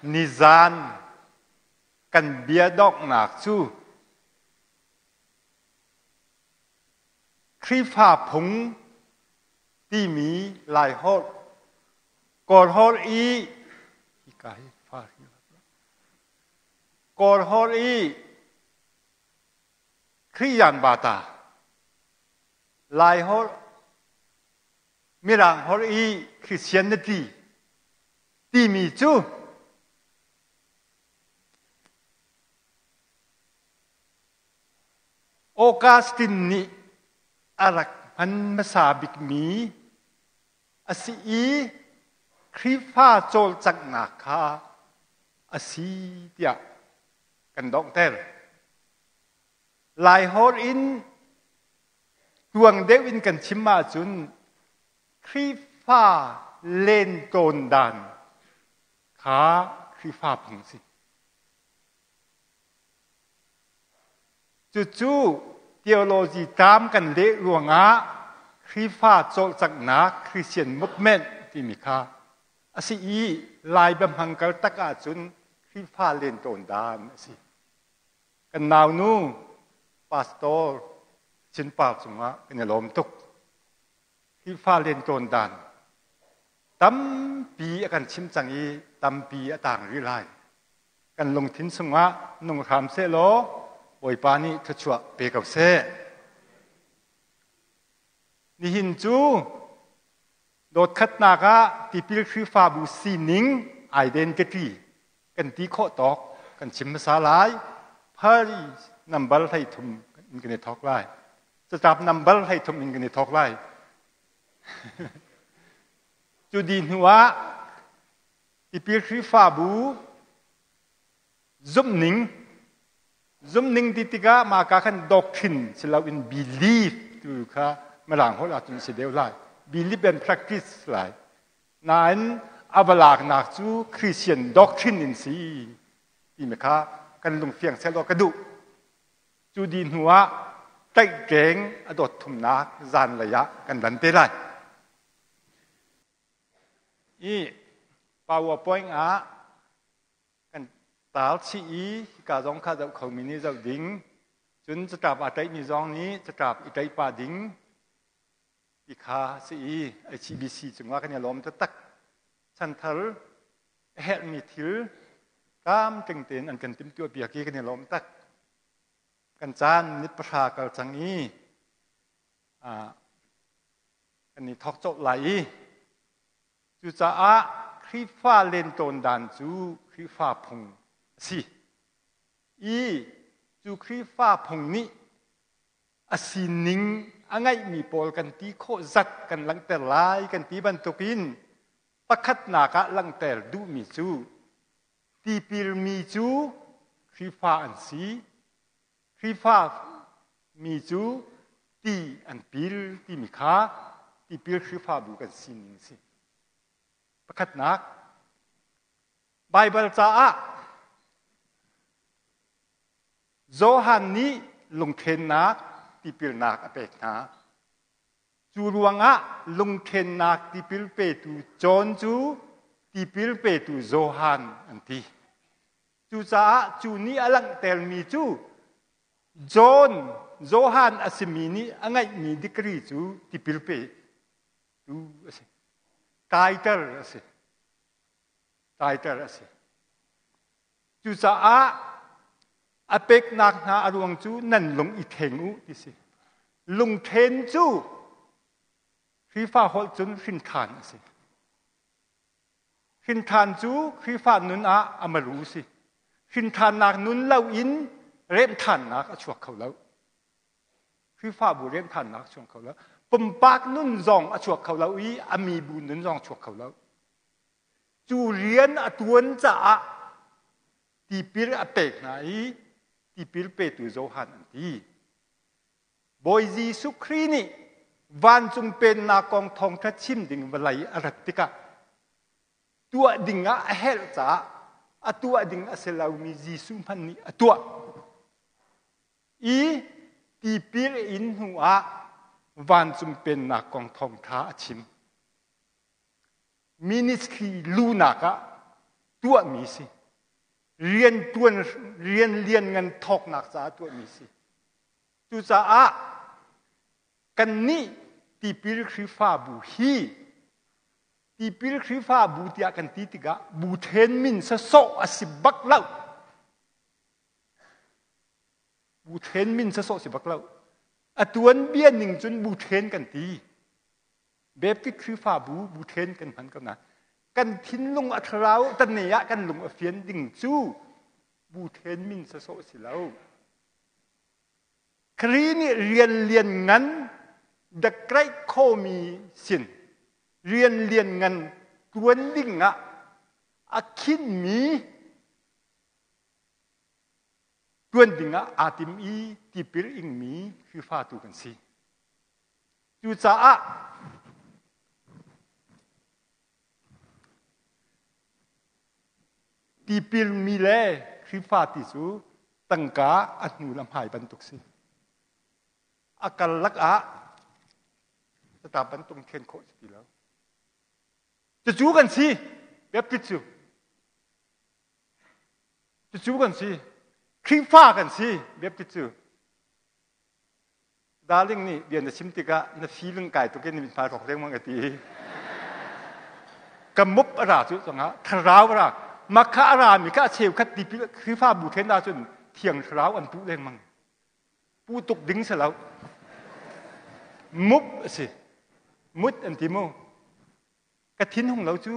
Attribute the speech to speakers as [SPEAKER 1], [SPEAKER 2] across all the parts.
[SPEAKER 1] Nizan kan bia donghnak cu Khrihfa phung timi Laiholh Kawlholh i hika hi Kawlholh i Khrihyan bata Laiholh Mirang holh i Christianity timi cu Augustine nih a rak hman hmasa bikmi a si i Khrihfa cawlcanghnak kha a si tiah kan donghter. Laiholh in tuang deuh in kan chim ahcun Khrihfa lentawn dan kha Khrihfa phung a si. Cucu theology term kan leh ruangah Khrihfa cawlcanghnak Christian movement timi kha a si i Lai biahmang kal tak ahcun Khrihfa lentawn dan a si. Kan naunu pastor Chinpar cungah kan i lawm tuk. Khrihfa lentawn dan tampi a kan chim cang i tampi a tang rih lai. Kan lungthin chungah nung hram seh law Bawipa nih thluachuah pe ko seh. Nihin cu dawtkhatnak ah tipil Khrihfabu sining identity kan ti khawh tawk kan chim hmasa lai. Phari nambar 13 in kan i thawk lai. Catlap nambar 13 in kan i thawk lai. Cu di hnu ah tipil Khrihfabu zumhning zumhning ti tikah mah ka khan doctrine si loin belief tu kha mirang holh ahcun si deuh lai. Belief and practice lai. Nain a va laknak cu Christian doctrine in si timi kha kan lungfiang sehlaw ka duh. Cu di hnu ah tlaihkeng a dawt thumnak zanlei ah kan lan te lai. I PowerPoint ah kan tar chih i hika zong kha zoh khomi nih zoh ding. Cun catlap aa tlaihmi zong nih catlap i tlaih pah ding ti kha si i HBC cungah kan i lawm taktak. Chanthar a herhmi thil tlamtling tein an kan timhtuah piak i kan i lawm tak. Kan caan nit pahra kal cang i kan i thawk colh lai i cucaah Khrihfa lentawn dan cu Khrihfa phung a si i cu Khrihfa phung nih a sining a ngeihmi pawl kan ti khawh zat kan langhter lai kan ti bantukin pakhatnak ah langhter duhmi cu tipilmi cu Khrihfa an si. Khrihfa mi cu ti an pil timi kha tipil Khrihfabu kan sining a si. Pakhatnak, Baibal caah Johan nih lungthlennak tipilnak a pek hna. Cu ruangah lungthlennak tipil petu John cu tipil petu Johan an ti. Cucaah cu nih a langhtermi cu John, Johan a simi nih a ngeihmi degree cu tipil petu a si. Title a si. Title a si. Cucaah a peknak hna a ruang cu nan lung i thleng u ti si. Lungthen cu Khrihfa holh cun hrinthan a si. Hrinthan cu Khrihfa nun ah a maru si. Hrinthannak nun loin remhthannak a chuak kho lo. Khrihfabu remhthannak a chuak kho lo. Pumpak nun zong a chuak kho lo i a mibu nun zong a chuak kho lo. Cu rian a tuan caah tipil a pek hna i tipil petu Johan an ti. Bawi Jesuh Khrih nih vancung pennak kong thawngṭha chim ding vawlei a rat tikah tuah ding ah a herh caah a tuah ding a si lomi Jesuh hmanh nih a tuah. I tipil in hnu ah vancung pennak kong thawngṭha a chim. Ministry lunak ah tuahmi si. Rian tuan rian lian ngan thawknak caah tuahmi si. Cucaah kannih tipil Khrihfabu hi tipil Khrihfabu tiah kan ti tikah bu then min sasawh a si bak lo. Bu then min sasawh si bak lo. A tuanbia ning cun bu then kan ti. Baptist Khrihfabu bu then kan hman ko na. Kan thinlung a thlarau tan ne ah kan lung a fian ding cu bu then min sasawh si lo. Khrih nih rian lian ngan the great commission rian lian ngan tuan ding ah a khinmi tuan ding ah aa tim i tipil ingmi Khrihfatu kan si. Cucaah tipilmi le Khrihfa ti cu tangka a hnu le hmai bantuk si. A karlak ah tata bantuk then khawh si ti lo. Cucu kan si, Baptist cu. Cucu kan si. Khrihfa kan si, Baptist cu. Darling nih bia na chim tikah na feeling kai tuk in na mithmai rawk lengmang a ti. Ka mup a ra cu cangah thlarau a ra. Makha a ra mi kha a cheukhat ti Khrihfabu then ahcun thiang thlarau an puh lengmang. Puh tuk ding si lo. Mup a si. Mut an ti mu. Ka thinhung lo cu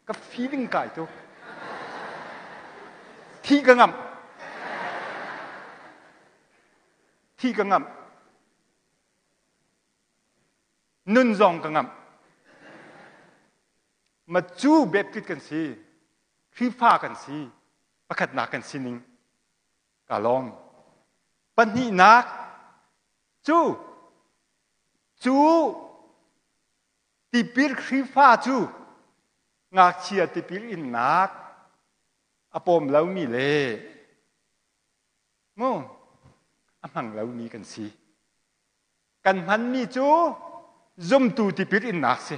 [SPEAKER 1] ka feeling kai tuk. Thi ka ngamh. Thi ka ngamh. Nun zong ka ngamh. Ma cu Baptist kan si, Khrihfa kan si, pakhatnak kan sining ka lawm. Pahnihnak cu cu Tipil Khrihfa cu ngakchia tipil innak a pawm lomi le mu a hmang lomi kan si. Kan hmanmi cu zumtu tipil innak si.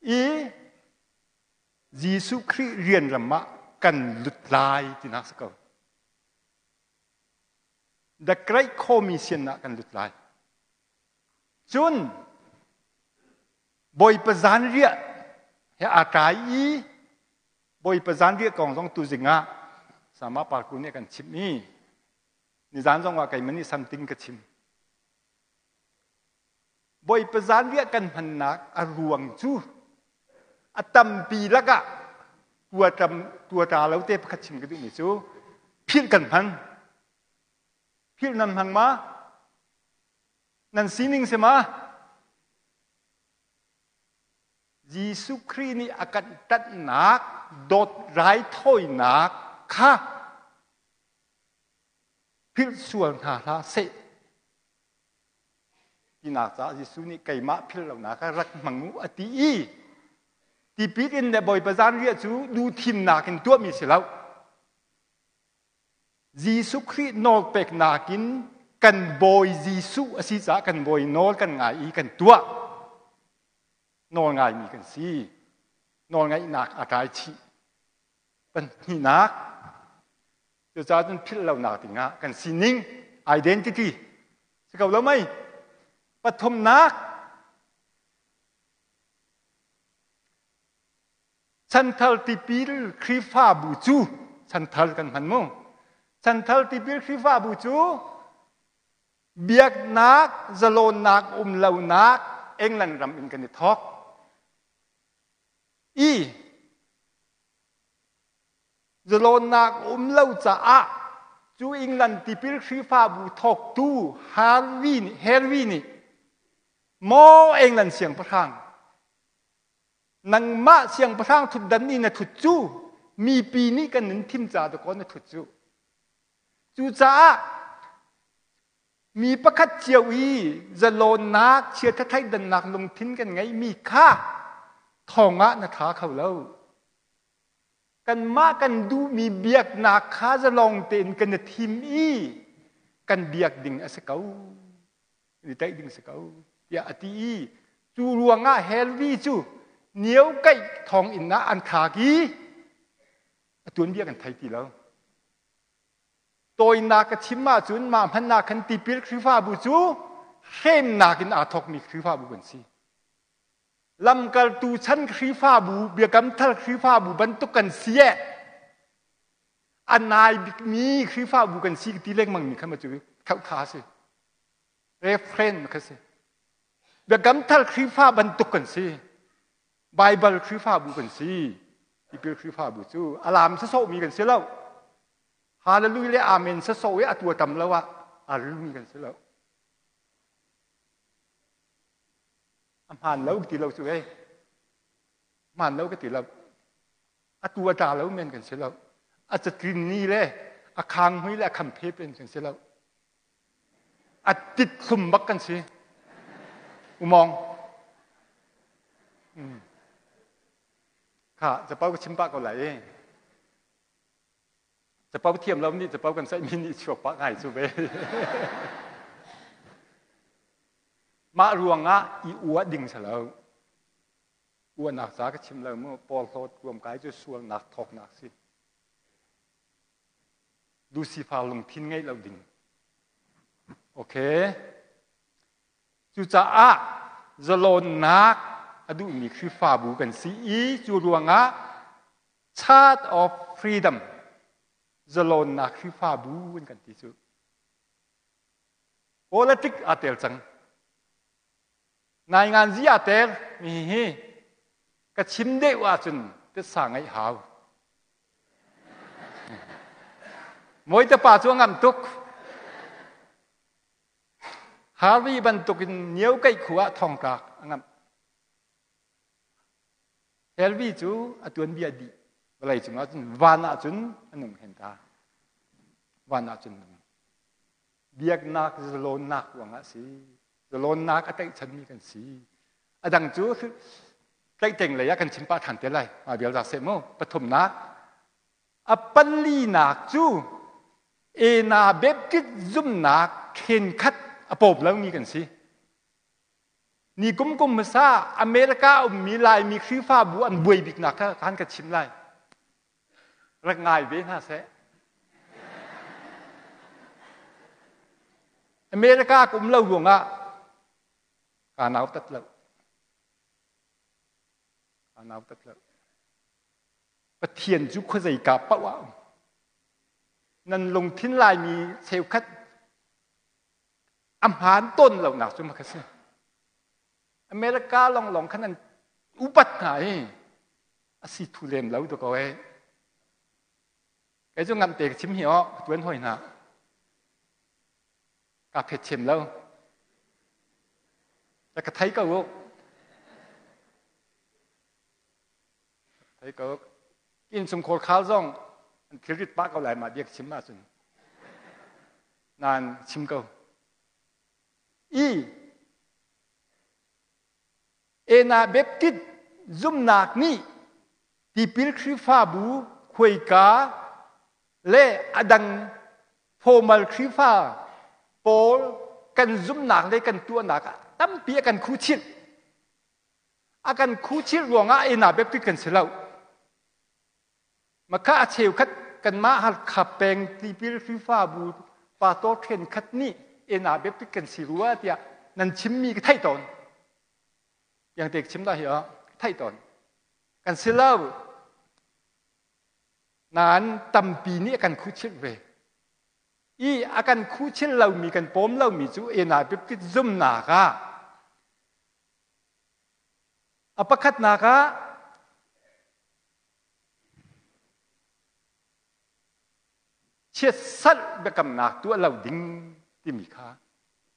[SPEAKER 1] I Jesuh Khrih rian ram ah kan lut lai tinak si ko. The Great Commission ah kan lut lai. Cun Bawipa zanriah he aa tlai i Bawipa zanriah kong zong tuzing ah Sama Parku nih a kan chimh i nizan zong ah keimah nih something ka chim. Bawipa zanriah kan hmannak a ruang cu a tampi lakah tua ṭa lo te pakhat chim ka duhmi cu philh kan hman. Philh nan hmang ma? Nan sining si ma? Jesuh Khrih nih a kan ṭanhnak dawt raithawinak kha philh sual hna hlah seh tinak caah Jesuh nih keimah philh lonak ah rak hmang u a ti i tipil in le Bawipa zanriah cu duhthimnak in tuahmi si lo. Jesuh Khrih nawlpeknak in kan Bawi Jesuh a si caah kan Bawi nawl kan ngai i kan tuah. Nawl ngaimi kan si. Nawlngaihnak a tlai chih. Pahnihnak, cucaah cun philh lonak dingah kan sining identity si ko lo mei? Pathumnak, chanthar tipil Khrihfabu cu chanthar kan hman mu. Chanthar tipil Khrihfabu cu biaknak zalawnnak um lonak England ram in kan i thawk. I zalawnnak um lo caah cu England tipil Khrihfabu thawktu Harvey nih, Henry nih maw England siangpahrang nangmah siangpahrang thutdan i na thut cu mipi nih kan nin thim ca dakaw na thut cu cucaah Mi pakhat cio i zalawnnak, chiatha thleidannak lungthin kan ngeihmi kha thong ah na thla kho lo. Kanmah kan duhmi biaknak kha zalong tein kan i thim i kan biak ding a si ko, i tlaih ding a si ko, tiah a ti i cu ruangah Henry cu Nio kaih thonginn ah an thlak i a tuanbia kan thei ti lo. Tawinak ka chim ahcun mah hmanh ah khan tipil Khrihfabu cu hremnak in aa thawkmi Khrihfabu kan si. Lamkaltu chan Khrihfabu, Biakam Thar Khrihfabu bantuk kan si eh. A nai bikmi Khrihfabu kan si ti lengmang mi kha ma cu khauh si. Refrain kha si. Biakam Thar Khrihfa bantuk kan si. Baibal Khrihfabu kan si. Tipil Khrihfabu cu alam sasawhmi kan si lo. Hallelujah le Amen sasawh i a tua tam lo ah a rilmi kan si lo. A hmaan lo ti lo cu ei. Hmaan lo ka ti lo. A tu a tla lo men kan si lo. A catlin ni le a khang hui le a kham phe pen kan si lo. A tit thlum bak kan si. Umong. Mm. Kha, capo ka chim pah ko lai e. Capo thiam lo nih capo kan saihmi nih chuak pah ngai cu ve. Mah ruangah i uah ding si lo. Uahnak ca ka chim lo mu porhlawt ruamkai cu sualnak thawknak si. Lucifer lungthin ngeih lo ding. Okay. Cucaah zalawnnak a duhmi Khrihfabu kan si i cu ruangah Chart of Freedom zalawnnak Khrihfabu an kan ti cu. Politic aa tel cang. Nainganzi aa tel mi hi ka chim deuh ahcun titsa ngeih hau. Mawite pa cu a ngamh tuk. Harvey bantukin niau keih khu ah thongtlak a ngamh. Harvey cu a tuanbia dih. Vawlei cungah cun van ah cun a nung hen ta. Van ah cun nung. Biaknak zalawnnak ruangah a si. Zalawnnak a tlaihchanmi kan si. A dang cu tlaihtleng lei ah kan chim pah ṭhan te lai. Mah vial za seh mu. Pathumnak. A palinak cu Ena Baptist zumnak khenkhat a pawm lomi kan si. Ni kum kum hmasa America ummi Laimi Khrihfabu an buai biknak kha kan ka chim lai. Rak ngai ve hna seh. America ka um lo ruangah kaa nautat lo. Kaa nautat lo. Pathian cu khuazeika paoh ah um. Nan lungthin Laimi cheukhat a hmaan tawn lonak cu makha si. America longlong khan an upat hna i a si thu lem lo to ko e. Kei cu ngamh te ka chim hi aw, ka tuan hoi hna. Ka phet chem lo. Ka thei ko u. Thei ko. Innchungkhar khal zong an thilrit pah ko lai mah bia ka chim ahcun. Nain chim ko. I Ena Baptist zumnak nih tipil Khrihfabu khuaika le a dang formal Khrihfa pawl kan zumnak le kan tuahnak ah tampi a kan khuchilh. A kan khuchilh ruangah Ena Baptist kan si lo. Makha a cheukhat kanmah Halkha peng tipil Khrihfabu pastor ṭhenkhat nih ena biapit kan si rua tiah nan chimmi ka theih tawn. Yang te chim dah hi ah ka theih tawn. Kan si lo. Nain tampi nih a kan khuchilh ve. I a kan khuchilh lomi kan pawm lomi cu ena biapit zumnak ah a pakhatnak ah Chiatsalh biakamnak tuah lo ding timi kha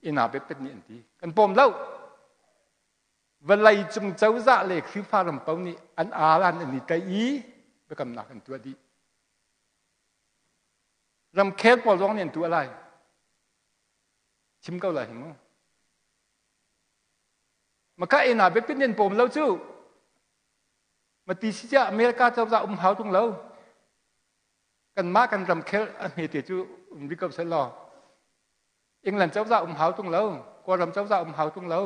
[SPEAKER 1] ina biapet nih an ti. Kan pawm lo. Vawlei cung cozah le Khrihfa ram paoh nih an alan an i tlaih i biakamnak an tuah dih. Ramkhel pawl zong nih an tuah lai. Chim ko lai hi mu. Maka ina biapit nih an pawm lo cu. Mati si ciah America cozah um hau tung lo. Kanmah kan ramkhel a hmete cu um rih ko seh law. England cozah um hau tung lo. Kawlram cozah um hau tung lo.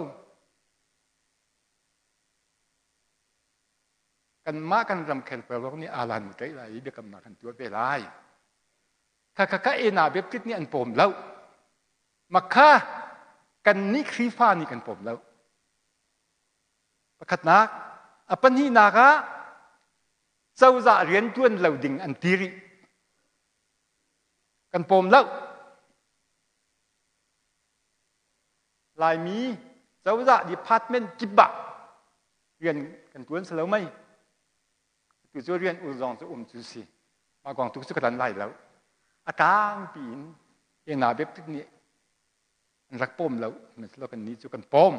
[SPEAKER 1] Kanmah kan ramkhel pawl nih alan mu tlaih lai i biakamnak kan tuah ve lai. Kha kha kha ena Baptist nih an pawm lo. Makha kannih Khrihfa nih kan pawm lo. Pakhatnak, a pahnihnak ah cozah riantuan lo ding an ti rih. Kan pawm lo. Laimi cozah department kip ah rian kan tuan si lo mei. Tu cu rian ul zong cu um cu si. Mah kong tu cu ka tan lai lo. A tlangpi in ena Baptist nih an rak pawm lo. Sihmanhsehlaw kan nih cu kan pawm.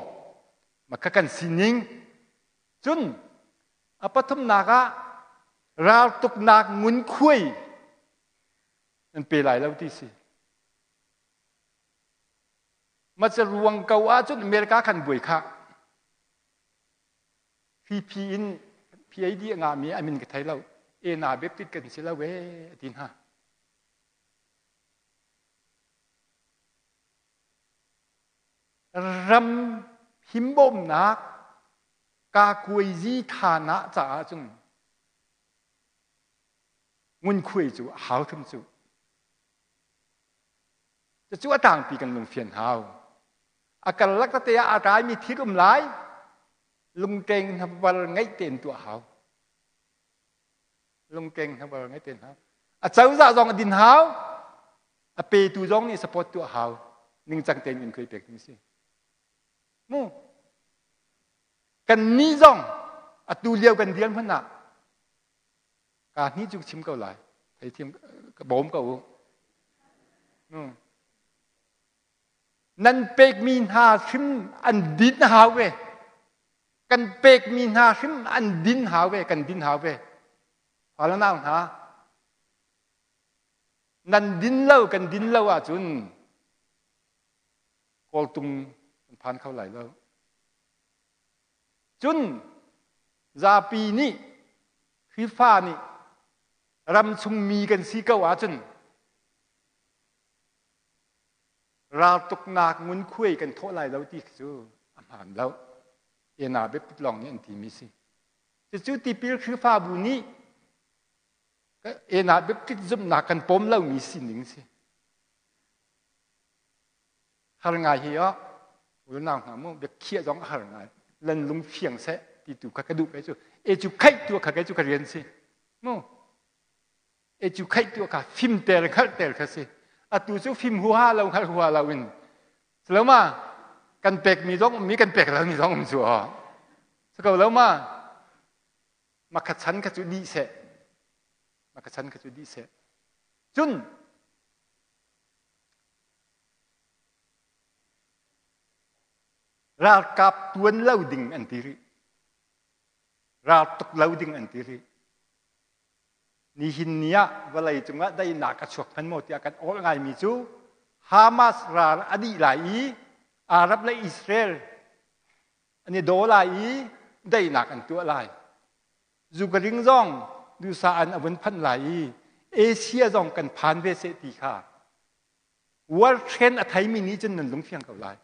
[SPEAKER 1] Mah kha kan sining. Cun a pathumnak ah raltuknak ngunkhuai nan pe lai lo ti si. Maca ruang ko ahcun America khan buai khah. PP in PAD a ngahmi a min ka thei lo. Ena Baptist kan si lo ee a ti hna. Ram himbawmnak kakuaizi thanah caah cun ngunkhuai cu a hau hrim cu. Cucu a tlangpi kan lungfian hau. A karlak tete ah a raimi thil um lai, lungteng hnavar ngeih tein tuah hau. Lungteng hnavar ngeih tein hau. A cozah zong a din hau, a petu zong nih support tuah hau. Ningcang tein in khoi pek ding si. Mu. Kan nih zong atu lio kan dir hmanh ah Ka hni cu chim ko lai. Theithiam ka bawm ko u. Nan pekmi hna hrim an din hau ve. Kan pekmi hna hrim an din hau ve, kan din hau ve. Fale nau hna, nan din lo, kan din lo ahcun kawltung kan phan kho lai lo. Cun zapi nih Khrihfa nih ramchung mi kan si ko ahcun raltuknak ngunkhuai kan thawh lai lo ti cu a hmaan lo. Ena biapit lawng nih an timi si. Cucu tipil Khrihfabu nih ena biapit zumhnak kan pawm lomi sining si. Har ngai hi oh unau hna mu biakhiah zong a har ngai lan lung fiang seh ti tu kha ka duh kai cu e cu khaih tu kha kai cu ka rian si mu e cu khaih tu kha fim ter khalh ter kha si atu cu fim huha lo khalh huha lo in lo ma kan pek mi zong um mi kan pek lo mi zong um cu oh ko lo ma makha chan kha cu dih seh makha chan kha cu dih seh cun Ralkap tuan lo ding an ti rih. Ral tuk lo ding an ti rih. Nihin ni ah vawlei cungah daihnak a chuak hman maw tiah kan awl ngaimi cu Hamas ral a dih lai i Arab le Israel an i daw lai i daihnak an tuah lai. Zukaring zong dusa an a vun phanh lai i Asia zong kan phan ve seh ti kha World trend a theimi nih cun nan lungfiang ko lai.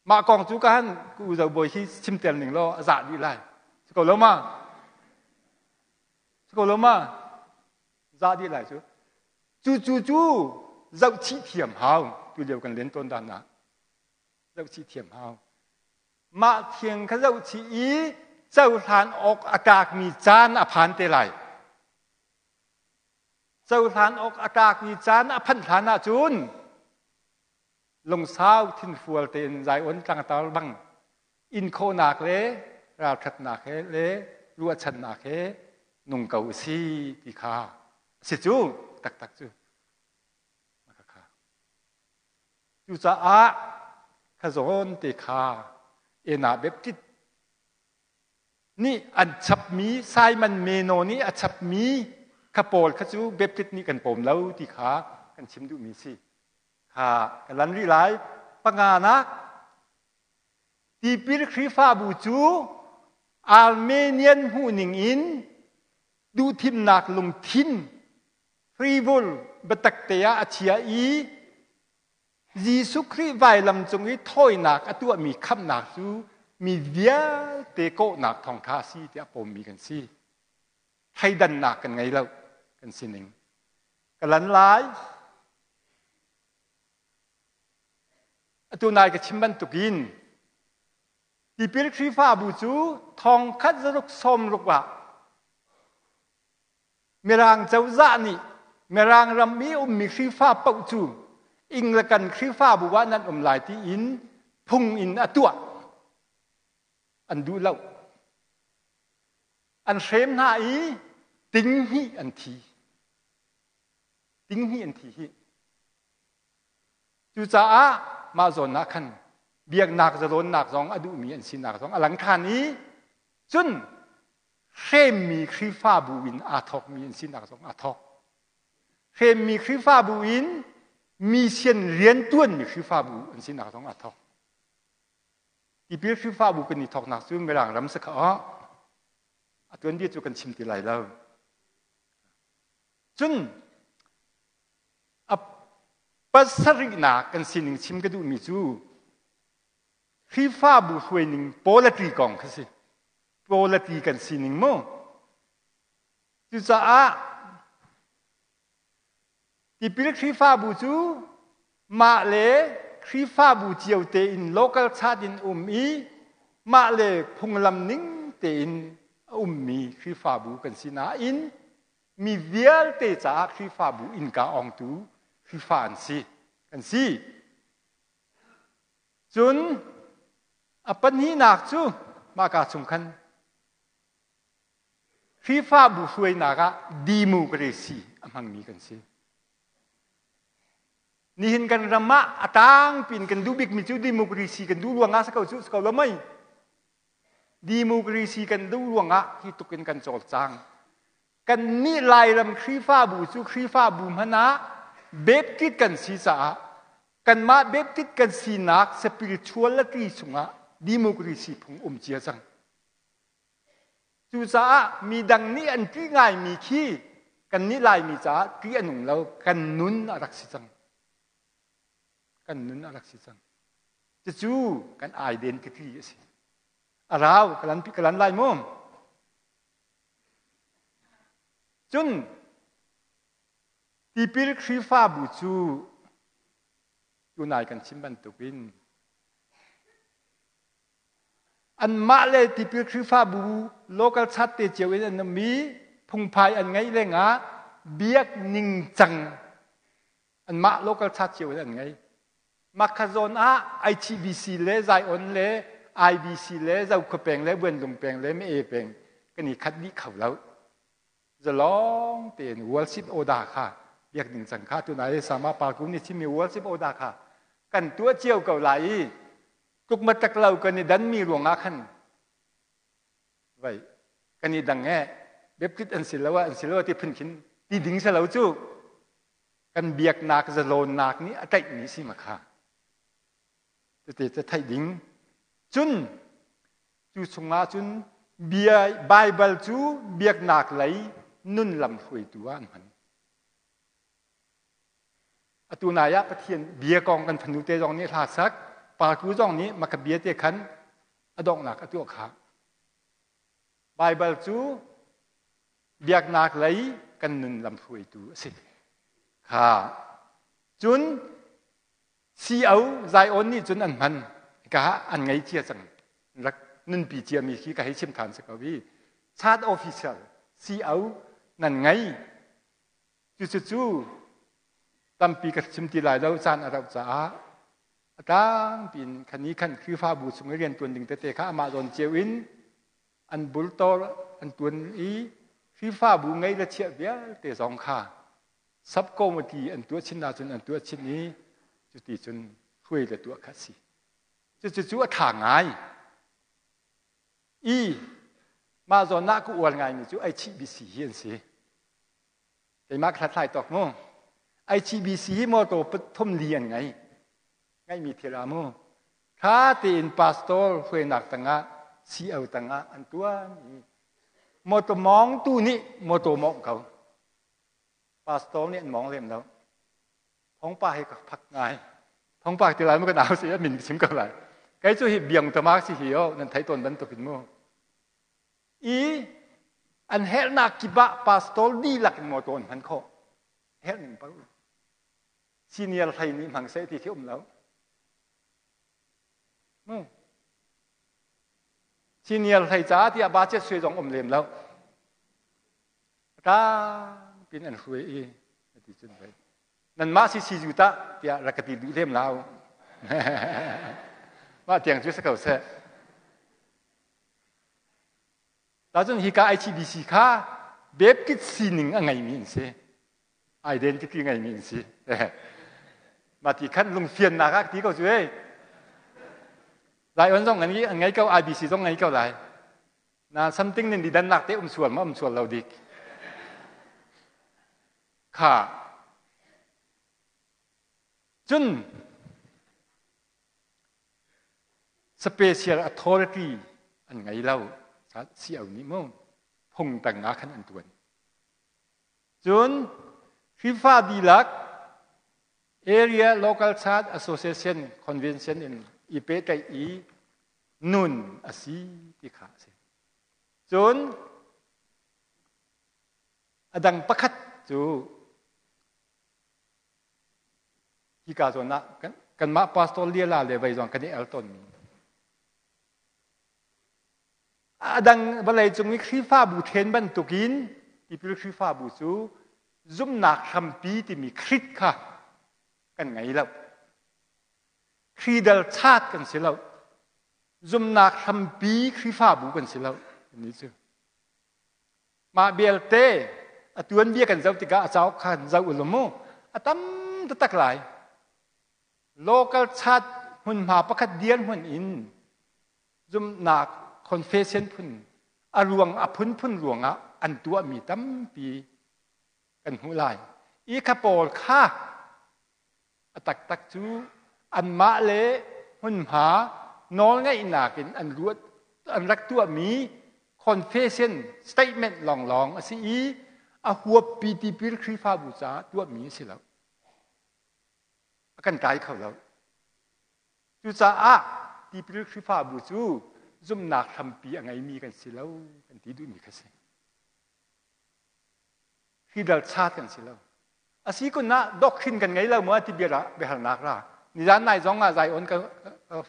[SPEAKER 1] Mah kong cu ka han ku zo bawi hi chimter ning law a zah dih lai. Si ko lo ma? Si ko lo ma? Zah dih lai cu. Cu cu cu zoh chih thiam hau tu lio kan len tawn dan ah. Zoh chih thiam hau. Mah thiang kha zoh chih i cohlan awk a tlakmi caan a phan te lai. Cohlan awk a tlakmi caan a phanh hlan ahcun lungsau thinfual tein Zion tlangtar bang in khawhnak le ralṭhatnak he le ruahchannak he nung ko u si ti kha a si cu taktak cu. Cucaah kha zawn te kha Ena Baptist nih an chapmi Simon Meno nih a chapmi kha pawl kha cu Baptist nih kan pawm lo ti kha kan chim duhmi si. Kha ka lan rih lai. Panganak tipil Khrihfabu cu Armenian hmuhning in duhthimnak lungthin free will biatak te ah a chia i Jesuh Khrih vailam cung i thawinak a tuahmi khamhnak cu mi vialte kawhnak thawngṭha a si tiah pawmmi kan si. Thleidannak kan ngei lo kan sining. Ka lan lai. Atu nai ka chim bantukin Tipil Khrihfabu cu thong khat zaruk sawm ruk ah Mirang cozah nih Mirang ram i ummi Khrihfa paoh cu Anglican Khrihfabu ah nan um lai tiin phung in a tuah. An duh lo. An hrem hna i ting hnih an thi. Ting hnih an thi hi. Cucaah mah zawn ah khan biaknak zalawnnak zong a duhmi an sinak zong a lang ṭhan i cun hremmi Khrihfabu in aa thawkmi an sinak zong aa thawk. Hremmi Khrihfabu in mission riantuanmi Khrihfabu an sinak zong aa thawk. Tipil Khrihfabu kan i thawknak cu Mirang ram si kha a tuanbia cu kan chim ti lai lo. Cun A pasarihnak kan sining chim ka duhmi cu Khrihfabu hruaining polity kong kha si. Polity kan sining mu. Cucaah tipil Khrihfabu cu mah le Khrihfabu cio tein local chart in um i mah le phunglam ning tein a ummi Khrihfabu kan si nain mi vialte caah Khrihfabu innka ongtu Khrihfa an si kan si. Cun a pahnihnak cu mahka chung khan Khrihfabu hruainak ah democracy a hmangmi kan si. Nihin kan ram ah a tangpi in kan duh bikmi cu democracy kan duh ruangah si ko cu si ko lo mei. Democracy kan duh ruangah hi tuk in kan cawlcang. Kannih Lairam Khrihfabu cu Khrihfabu hmanh ah Baptist kan si caah kanmah Baptist kan sinak spirituality chungah democracy phung um cia cang. Cucaah midang nih an ṭih ngaimi khi kannih Laimi caah ṭih a nung lo, kan nun a rak si cang. Kan nun a rak si cang. Cucu kan identity a si. A rau, ka lan, ka lan lai mu. Cun tipil Khrihfabu cu tunai kan chim bantukin anmah le tipil Khrihfabu local chat te cio in an um i phungphai an ngeih lengah biak ningcang anmah local chat cio in an ngei. Makha zawn ah ITBC le Zion le IBC le Zokhua peng le Buanlung peng le Mee peng kan i khat dih kho lo. Zalong tein worship order kha biak ding cang kha tunai sama parku nih chimmi worship order kha kan tuah cio ko lai i tluk tak lo kan i danmi ruangah khan vai kan i dang e Baptist an si lo an si lo ti phun khin ti ding si lo cu kan biaknak zalawnnak nih a tlaihmi si ma kha tete ca theih ding cun cu chungah cun bia Baibal cu biaknak lei nun lam hruaitu ah an hman atu nai ah Pathian bia kong kan fanu te zong nih hla sak parku zong nih maka bia te khan a donghnak a tuah kha Baibal cu biaknak lei kan nun lamhruaitu a si. Kha cun CO Zion nih cun an hman ka an ngei cia cang rak nunpi ciami khi ka hei chim than si ko i chart official CO nan ngei cucu cu tampi ka chim ti lai lo caan a rauh caah a tlangpi in khan i khan Khrihfabu chung i riantuan ding tete kha amah zawn cio in an bultor an tuan i Khrihfabu ngei le chiah vialte zong kha subcommittee an tuah chin ahcun an tuah chin i cuti cun hruai le tuah kha si. Cucu cu a ṭha ngai. I mah zawn ah ka uar ngaimi cu HBC hi an si. Keimah ka hlathlai tawk mu. HBC hi motor pathum li an ngei. Ngeihmi thil ah mu. Tha tein pastor hruainak tangah CO tangah an tuan i motor mawngtu nih motor mawngh ko. Pastor nih an mawng lem lo. Thongpa hi ka phak ngai. Thongpa ti lai mu ka nau si a min chim ko lai. Kei cu hi biang tama si hi o nan thei tawn bantuk in mu. I. An herhnak kip ah pastor dihlak in motor an hman khawh. Herh ning paoh. Senior hlei nih hmang seh ti khi um lo. Senior hlei caah tiah budget sui zong um lem lo. Tlang pin an hruai i ti cun pei nanmah si sizu tah tiah rak ka ti duh lem lo. Mah tiang cu si ko seh. Tacun hika ITBC kha Baptist sining a ngeimi an si. Identity ngeimi an si. Mah ti khan lungfiannak ah ti ko cu ei. Zion zong an ngei ko, IBC zong ngei ko lai. Na something nin didannak te um sual ma um sual lo dik. Kha. Cun Special authority an ngei lo. CO nih mu phung tang ah khan an tuan. Cun FIFA dihlak Area Local Church Association Convention in i pehtlaih i nun a si ti kha a si. Cun a dang pakhat cu hika zawn ah kanmah pastor liala le vei zong kan i el tawnmi a dang vawlei cung i Khrihfabu then bantukin tipil Khrihfabu cu zumhnak hrampi timi Krit kha kan ngei lo. Khridal chat kan si lo. Zumhnak hrampi Khrihfabu kan si lo. Ni cu. Mah belte a tuanbia kan zoh tikah a cauk kha zoh u mu. A tam taktak lai. Local chat hmunhma pakhat dir hmun in zumhnak confession phun a ruang a phunphun ruangah an tuahmi tampi kan hmuh lai. I kha pawl kha a taktak cu anmah le hmunhma nawlngeihnak in an ruat an rak tuahmi confession statement lawnglawng a si i a huappi tipil Khrihfabu caah tuahmi a si lo. A kan kai kho lo. Cucaah tipil Khrihfabu cu zumhnak hrampi a ngeimi kan si lo kan ti duhmi kha si. Hridal chat kan si lo. A si kun ah doctrine kan ngei lo maw ti bia biahalnak ra. Nizan nai zong ah Zion ka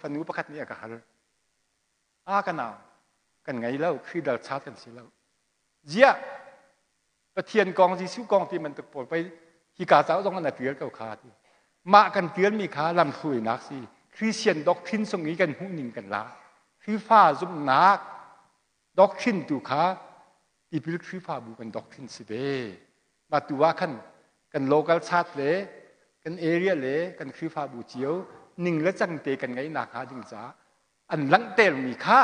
[SPEAKER 1] fanu pakhat nih a ka hal. A ka nau kan ngei lo, hridal chat kan si lo. Ziah Pathian kong Jesuh kong ti bantuk pawl pei hika cauk zong an tial ko kha ti. Mah kan tialmi kha lamhruainak si. Christian doctrine sung i kan hmuh ning kan la. Khrihfa zumhnak doctrine tu kha tipil Khrihfabu kan doctrine si ve. Mah tu ah khan kan local chat le kan area le kan Khrihfabu cio ning le cang te kan ngeihnak hnga ding caah an langhtermi kha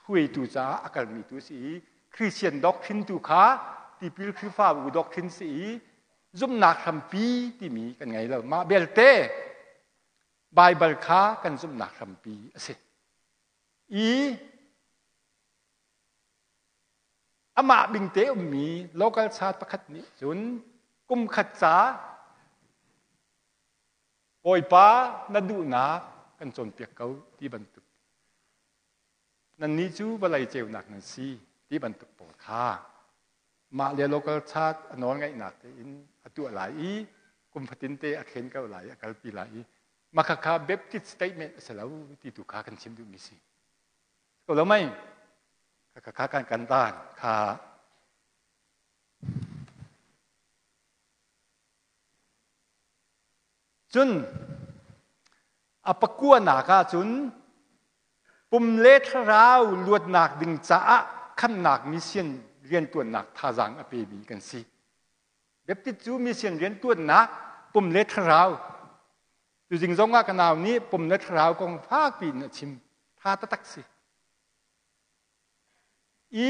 [SPEAKER 1] hruaitu caah a kalmi tu si i Christian doctrine tu kha tipil Khrihfabu doctrine si i zumhnak hrampi timi kan ngei lo. Mah belte Baibal kha kan zumhnak hrampi a si. I amah bingte ummi local church pakhat nih cun kum khat ca Bawipa na duhnak kan cawnpiak ko ti bantuk nannih cu vawlei ceunak nan si ti bantuk pawl kha mah le local church a nawlngeihnak tein a tuah lai i kum fatin te a khen ko lai a kalpi lai i mah khakha Baptist statement a si lo ti tu kha kan chim duhmi si. Ko lo mei khakha kan kan dan kha Cun a pakuanak ah cun pum le thlarau luatnak ding caah khamnak mission riantuannak thazaang a pemi kan si. Baptist cu mission riantuannak pum le thlarau tuzing zong ah ka nau nih pum le thlarau kong fakpi in a chim. Tha taktak si. I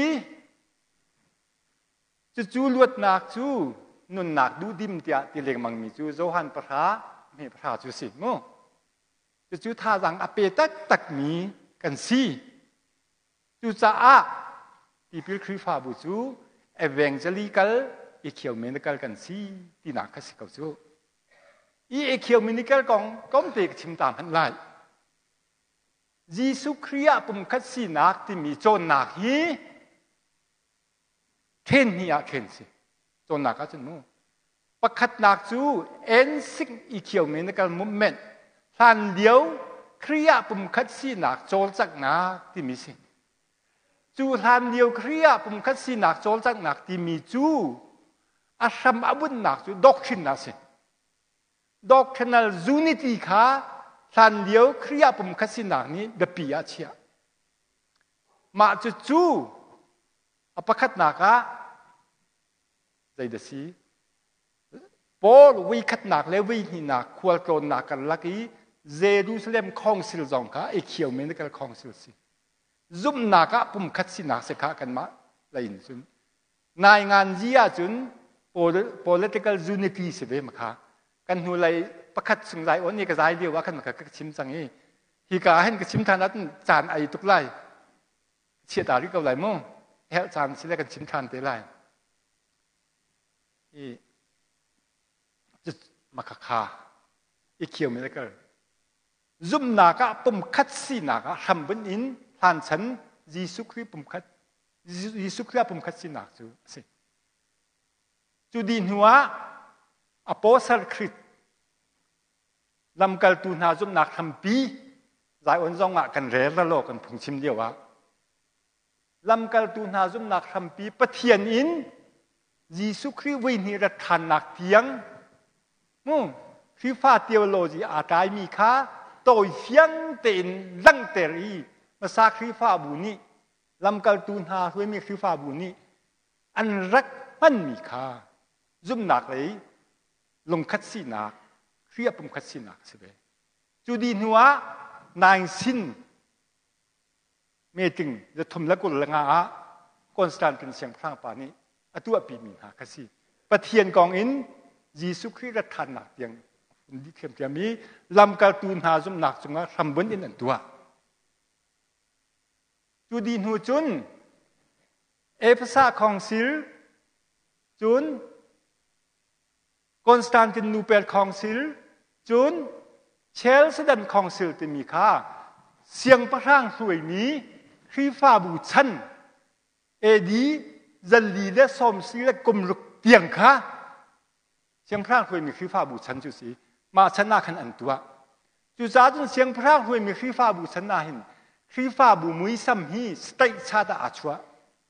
[SPEAKER 1] Cucu luatnak cu nunnak duhdim tiah ti lengmangmi cu Johan pahra hme pahra cu si mu. Cucu thazaang a pe taktakmi kan si. Cucaah tipil Khrihfabu cu evangelical ecumenical kan si tinak kha si ko cu. I ecumenical kong tlawmte ka chim ta hmanh lai. Jesuh Khrih ah pumkhat sinak timi cawnnak hi. Ṭhen hnih ah ṭhen si. Cawnnak ahcun mu. Pakhatnak cu Ensing Ecumenical Movement hlan lio Khrih ah pumkhat sinak cawlcanghnak timi si. Cu hlan lio Khrih ah pumkhat sinak cawlcanghnak timi cu a hram a bunhnak cu doctrine a si. Doctrinal unity kha hlan lio Khrih ah pumkhat sinak nih biapi ah chiah. Mah cucu a pakhatnak ah zeidah si? Paul voikhatnak le voihnihnak khualtlawnnak karlak i Jerusalem Council zong kha Ecumenical Council si. Zumhnak ah pumkhat sinak si kha kanmah lei in cun nainganzi ahcun political unity si ve makha kan hnu lei pakhat chung zai on i ka zai lio ah khan ka chim cang i hika hin ka chim than ahcun caan ai tuk lai chiah ta rih ko lai mu herh caan si le kan chim than te lai i makhakha i khio mi le kar zumhnak ah pumkhat sinak ah hrambunh in hlanchan Jesuh Khrih pumkhat Jesuh Khrih ah pumkhat sinak cu a si. Cu dih hnu ah Apostle Creed lamkaltu hna zumhnak hrampi Zion zong ah kan rel lo kan phungchim lio ah lamkaltu hna zumhnak hrampi Pathian in Jesuh Khrih vui hnih rat ṭhannak tiang mu Khrihfa theology aa tlaimi kha tawi fiang tein langhter i hmasa Khrihfabu nih lamkaltu hna hruaimi Khrihfabu nih an rak hmanmi kha zumhnak lei lungkhat sinak Khrih ah pumkhat sinak a si ve. Cu dih hnu ah naing sin meeting 325 ah Constantine siangpahrang pa nih a tuahpimi hna kha si. Pathian kong in Jesuh Khrih rat ṭhannak tiang a dih ṭhiamṭhiam i lamkaltu hna zumhnak cungah hrambunh in an tuah. Cu dih hnu cun Efesa Council cun Constantinople Council cun Chalcedon Council timi kha siangpahrang hruaimi Khrihfabu chan AD zali le sawm si le kum ruk tiang kha siangpahrang hruaimi Khrihfabu chan cu si. Mah chan ah khan an tuah. Cucaah cun siangpahrang hruaimi Khrihfabu chan ah hin Khrihfabu muisam hi state chat ah aa chuah.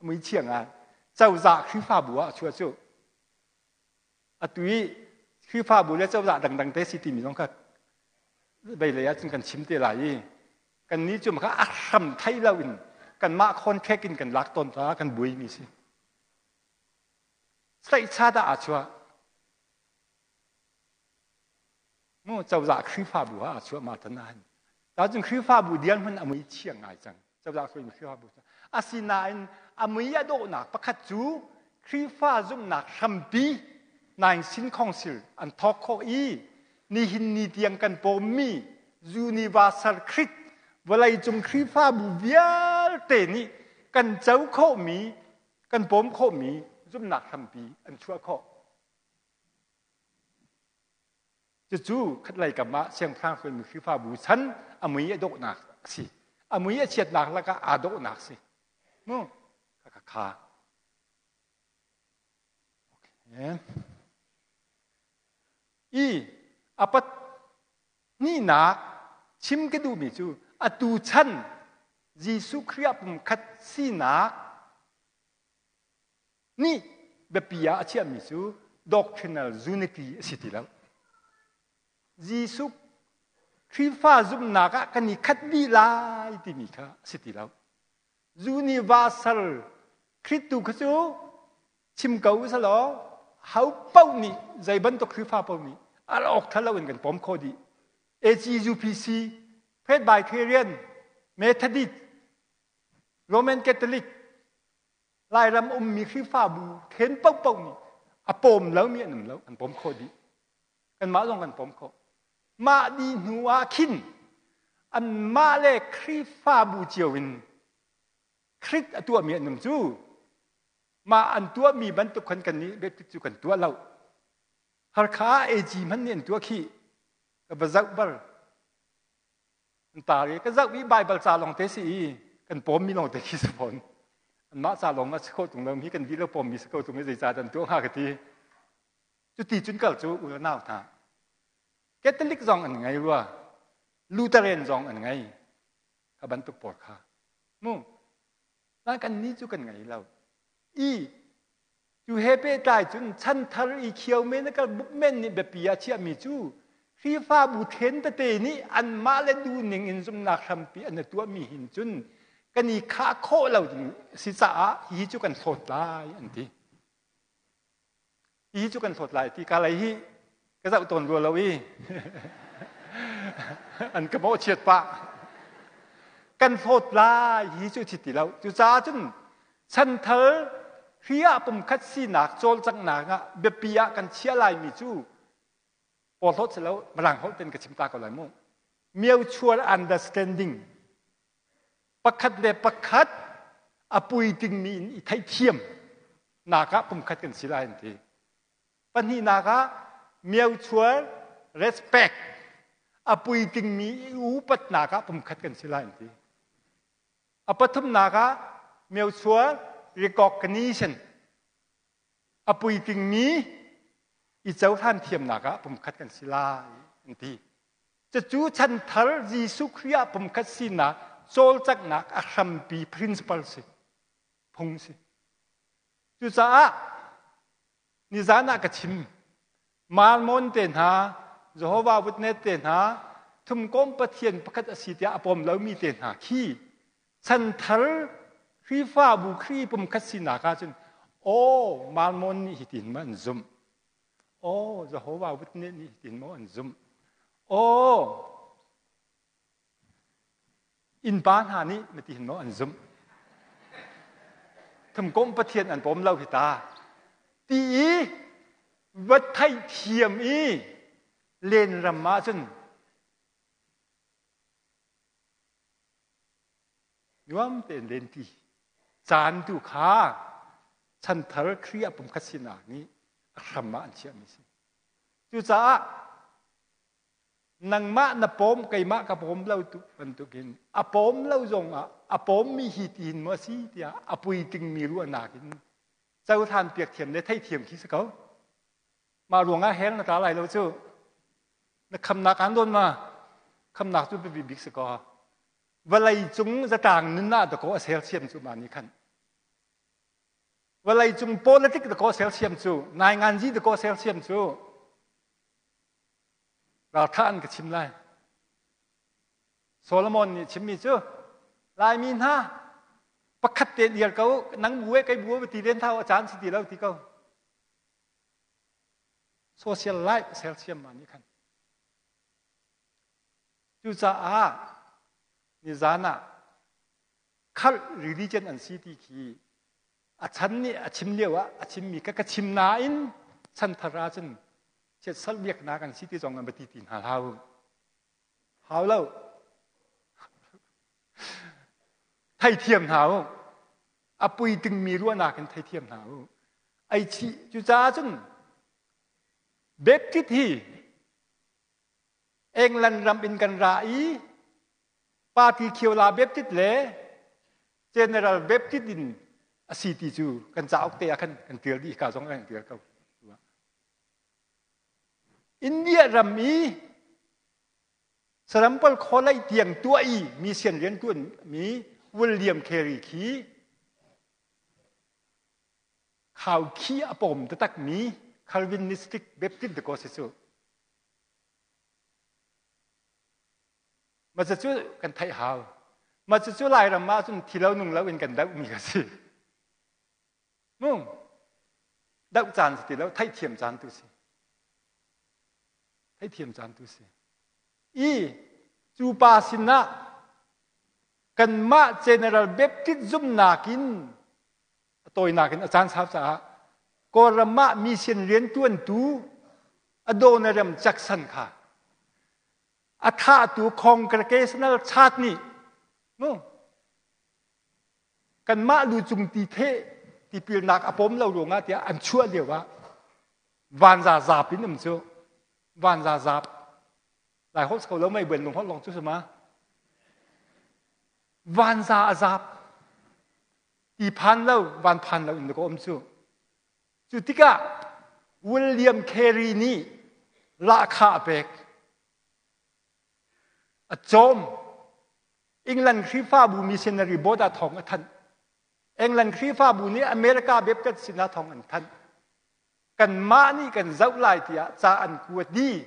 [SPEAKER 1] Mui thiang ah cozah Khrihfabu ah a chuah cu. Atu i Khrihfabu le cozah dangdang te si timi zong kha beilei ahcun kan chim te lai i kannih cu kha a hram thei lo in kanmah contract in kan lak tawn caah kan buaimi si. Tlaihcha dah aa chuah? Mu cozah Khrihfabu ah aa chuah ma tan ahhin. Tacun Khrihfabu dirhmun a mui chia ngai cang. Cozah hruaimi Khrihfabu cu. Asinain a mui a dawhnak pakhat cu Khrihfa zumhnak hrampi Nicene Council an thawk khawh i nihin ni tiang kan pawmmi Universal Creed vawleicung Khrihfabu vialte nih kan co khawhmi kan pawm khawhmi zumhnak hrampi an chuah khawh. Cucu khatlei kam ah siangpahrang hruaimi Khrihfabu chan a mui a dawhnak a si. A mui a chiatnak lakah aa dawhnak si. Mu kha kha. Okay. I a pat hnihnak chim ka duhmi cu atu chan Jesuh Khrih ah pumkhat sinak nih biapi ah a chiahmi cu doctrinal unity a si ti lo. Jesuh Khrihfa zumhnak ah kan i khat dih lai timi kha a si ti lo. Universal Khritu kha cu chim ko usalaw ho paoh nih zei bantuk Khrihfa paoh nih al awk ṭha lo in kan pawm khawh dih. AGUPC, Presbyterian, Methodist, Roman Catholic, Lairam ummi Khrihfabu then paohpaoh nih a pawm lomi an um lo, an pawm khawh dih. Kanmah zong kan pawm khawh. Mah dih hnu ah khin anmah le Khrihfabu cio in Krit a tuahmi an um cu. Mah an tuahmi bantuk khan kan nih Baptist cu kan tuah lo. Harkha AG hmanh nih an tuah khi ka va zoh bar. An tar i ka zoh i Baibal ca lawng te si i kan pawmmi lawng te khi si fawn. Anmah ca lawng a si khawh tung lo hi kan dihlak pawmmi si ko tung i zeicah dan tuah hnga ka ti. Cuti cun kal cu u le nau hna. Catholic zong an ngei rua. Lutheran zong an ngei. Kha bantuk pawl kha. Mu. Nain kan nih cu kan ngei lo. I cu he pehtlai cun chanthar i khio men kal buk men nih biapi ah chiahmi cu Khrihfabu then tete nih anmah le duhning in zumhnak hrampi an i tuahmi hin cun kan i khah khawh lo ding si caah hi cu kan hlawt lai an ti. Hi cu kan hlawt lai ti ka lei hi ka zoh tawn rua lo i an ka mawhchiat pah. Kan hlawt lai hi cu thi ti lo. Cucaah cun chanthar hri ah pumkhat sinak cawlcanghnak ah biapi ah kan chiah laimi cu porhlawt si lo Mirang holh ten ka chim ta ko lai mu. Mutual understanding pakhat le pakhat a puitingmi in i theihthiam nak ah pumkhat kan si lai an ti. Pahnihnak ah mutual respect a puitingmi i upatnak ah pumkhat kan si lai an ti. A pathumnak ah mutual recognition a puitingmi i cohlan thiamnak ah pumkhat kan si lai an ti. Cucu chanthar Jesuh Khrih ah pumkhat sinak cawlcanghnak a hrampi principle si phung si. Cucaah nizan ah ka chim Mormon te hna Jehovah Witness te hna thumkawm Pathian pakhat a si tiah a pawm lomi te hna khi chanthar Khrihfabu Khrih pumkhat sinak ahcun aw Mormon nih hitin maw an zumh aw Jehovah Witness nih hitin maw an zumh aw innpa hna nih mati hin maw an zumh thumkomh Pathian an pawm lo hi ta ti i va theihthiam i len ram ahcun Nuam tein lenti. Caan tu kha chanthar Khrih ah pumkhat sinak nih a hram ah an chiahmi si. Cucaah nangmah na pawm keimah ka pawm lo tu bantukin a pawm lo zongah a pawmmi hi tiin maw a si tiah a puitingmi ruahnak in cohlan piak thiam le theithiam khi si ko. Mah ruangah hell na tla lai lo cu. Na khamnak aan dawn ma? Khamnak cu biapi bik si ko. Vawlei cung zatlang nun ah dakaw a sersiam cu mah nih khan. Vawlei cung politic dakaw a sersiam cu, nainganzi dakaw a sersiam cu. Raltha an ka chim lai. Solomon nih chimmi cu Laimi hna pakhat te dir ko nang bu e kei bu e ti len thau a caan si ti lo ti ko. Social life sersiam ma nih khan. Cucaah nizan ah cult religion an si ti khi a chan nih a chim lio ah a chimmi ka ka chim nain chanthar ahcun chiatsal biaknak an si ti zong an va ti ti hna hlah u. Hau lo. Theithiam hna u. A puitingmi ruahnak in theithiam hna u. Ai chih cucaah cun Baptist hi England ram in kan ra i Party Khiola Baptist le General Baptist in a si ti cu kan cauk te ah khan kan tial dih ka zong kan tial ko. India ram i saram pawl khawlei tiang tuah i mission rian tuan mi William Carey khi khau khi a pawm taktak mi Calvinistic Baptist dakaw si cu. Mah cu kan theih hau. Mah cu Lairam ah cun thi lo nung lo in kan doh mi ka si. Mu doh caan si ti lo theihthiam caan tu si. Theihthiam caan tu si. I cu pa sinah kanmah General Baptist zumnak in a tawinak in a caan sau caah Kawlram ah mission riantuantu Adoniram Jackson kha a thahtu congregational church nih mu kanmah lu cung ti theh tipilnak a pawm lo ruangah tiah an chuah lio ah vanza zap in um cu vanza zap lai holh ko lo mei buen lung holh long cu sama vanza a zap. Ti phan lo, van phan lo in ka um cu. Cu tikah William Carey nih lahkhah a pek. A cawm. England Khrihfabu missionary board ah thawng a thanh. England Khrihfabu nih America Baptist sinah thawng an thanh. Kanmah nih kan zoh lai tiah ca an kuat i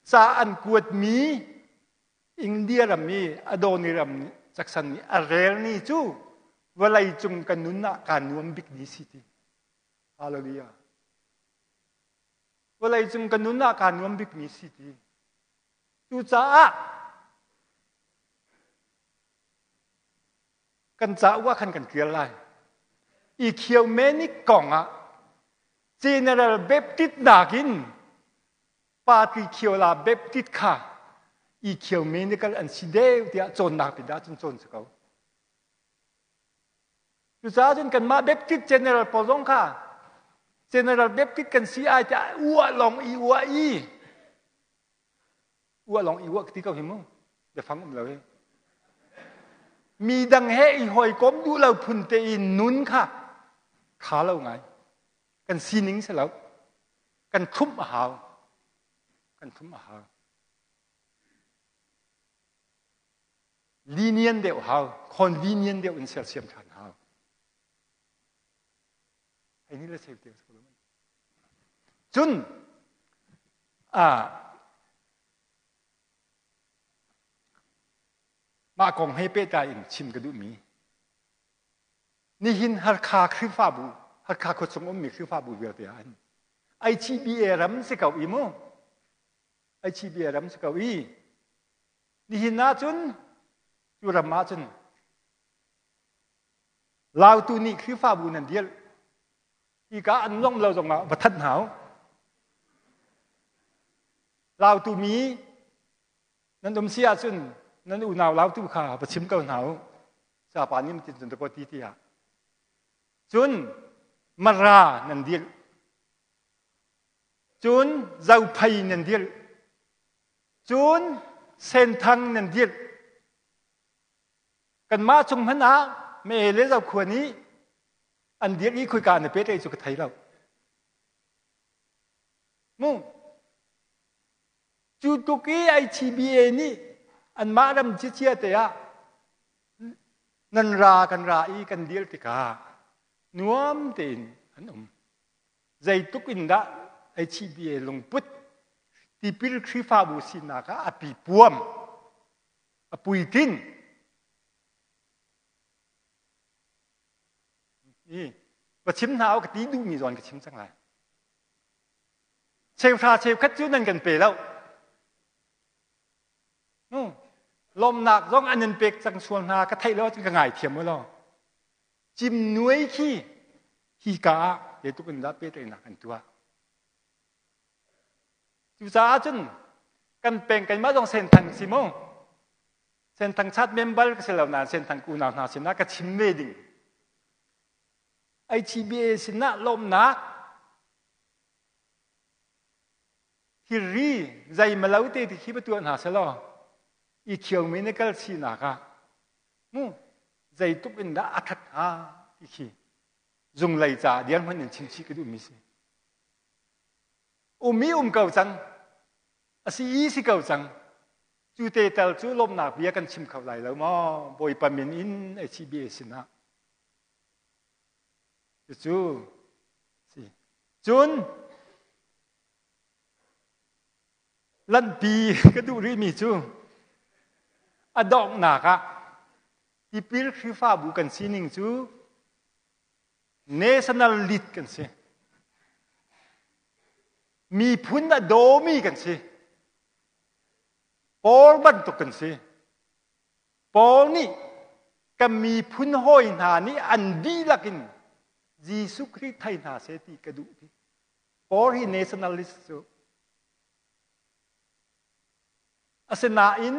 [SPEAKER 1] ca an kuatmi India ram i Adoniram Jackson nih a rel ni cu vawlei cung kan nun ah kaa nuam bik ni si ti. Hallelujah. Vawlei cung kan nun ah kaa nuam bik ni si ti. Cucaah kan cauk ah khan kan ṭial lai. Ecumenic kong ah General Baptist nakin Party Khiola Baptist kha ecumenical an si deuh tiah cawnnak ti dah cun cawn si ko. Cucaah cun kanmah Baptist General pawl zong kha General Baptist kan si ai tiah uah lawng i uah i uah lawng i uah ti ko hi mu biafang um lo hi mi dang he i hawikom duh lo phun te in nun kha kha lo ngai kan sining si lo kan thumh a hau kan thumh a hau lenient deuh hau convenient deuh in sersiam ṭhan hau hei ni le cheu te cun mah kong he pehtlai in chim ka duhmi nihin Harkha Khrihfabu Harkha khuachung ummi Khrihfabu vialte ah hin ICBA ram si ko i mu ICBA ram si ko i nihin ah cun cu ram ah cun Lautu nih Khrihfabu nan dirh. Hika an lawmh lo zongah va thanh hna u. Lautu mi nan um si ahcun nan unau lautu kha va chim ko hna u. Sapa nih tin cun ko ti tiah. Cun Mara nan dirh. Cun Zophei nan dirh. Cun Senthang nan dirh. Kanmah chung hmanh ah me le zokhua nih an dirh i khoika na pet cu ka thei lo. Mu cu tuk i ITBA nih anmah ram cicia te ah nan ra kan ra i kan dir tikah nuam tein an um. Zeitluk in dah ITBA lungput tipil Khrihfabu sinak ah a pipuam a puitlin i va chim hna ka ti duhmi zawn ka chim cang lai cheuhra cheukhat cu nan kan pe lo lawmnak zong an in pek cang sual hna ka theih lo cun ka ngaithiam u law cim nuai khi hi ka ah zeitluk in dah pehtlaihnak an tuah Cucaah cun kan peng keimah zong Senthang si mu. Senthang chat member ka si lo nain Senthang unau hna sinah ka chim ve ding. HBA sinah lawmhnak thilri zeimalo te khi va tuah hna selaw i khiomi na kal sinak ah mu zeitluk in dah a that hnga ti khi zunglei ca dirhmun in chim chih ka duhmi si. Um i um ko cang. A si i si ko cang. Cu te tal cu lawmhnak bia kan chim kho lai lo maw? Bawipa min in HBA sinah. Cucu si. Cun lanhpi ka duh rihmi cu a donghnak ah tipil Khrihfabu kan sining cu National lead kan si. Miphun a dawmi kan si. Paul bantuk kan si. Paul nih kan miphun hawi hna nih an dihlak in Jesuh Khrih thei hna seh ti ka duh ti. Paul hi nationalist cu. Asinain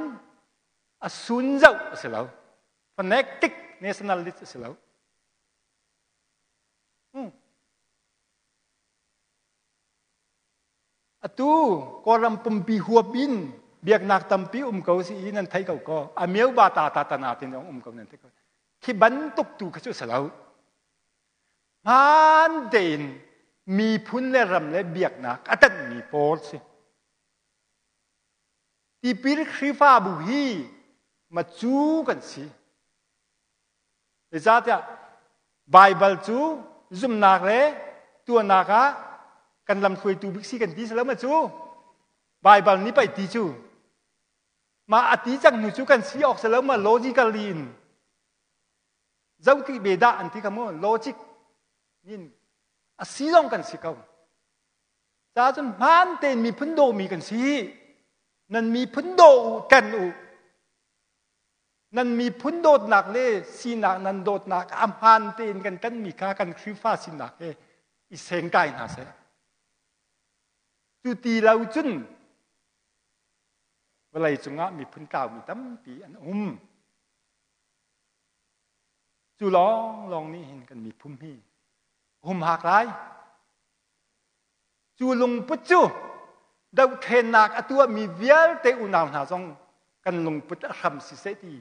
[SPEAKER 1] a sun zoh a si lo. Fanatic nationalist a si lo. Atu Kawlram pumpi huap in biaknak tampi um ko si i nan thei ko ko. A meo ba ta ta ta na tin um ko nan thei ko. Khi bantuk tu kha cu si lo. Hmaan tein miphun le ram le biaknak a ṭanhmi pawl si. Tipil Khrihfabu hi macu kan si. Zeicahtiah Baibal cu zumhnak le tuahnak ah kan lamhruaitu bik si kan ti si lo ma cu? Baibal nih pei ti cu. Mah a ti cang hnu cu kan si awk si lo ma logically in. Zoh ti ve dah an ti kha mu logic nin a si zong kan si ko. Ca cun hmaan tein miphun dawmi kan si. Nan miphun daw u, ṭan u. Nan miphun dawtnak le sinak nan dawtnak a hmaan tein kan ṭanmi kha kan Khrihfa sinak he i sengkai hna seh. Cu ti lo cun vawlei cungah miphun tlaumi tampi an um. Cu lawnglawng nih hin kan miphun hi humhak lai. Cu lungput cu dohthlennak a tuahmi vialte unau hna zong kan lungput a hram siseh ti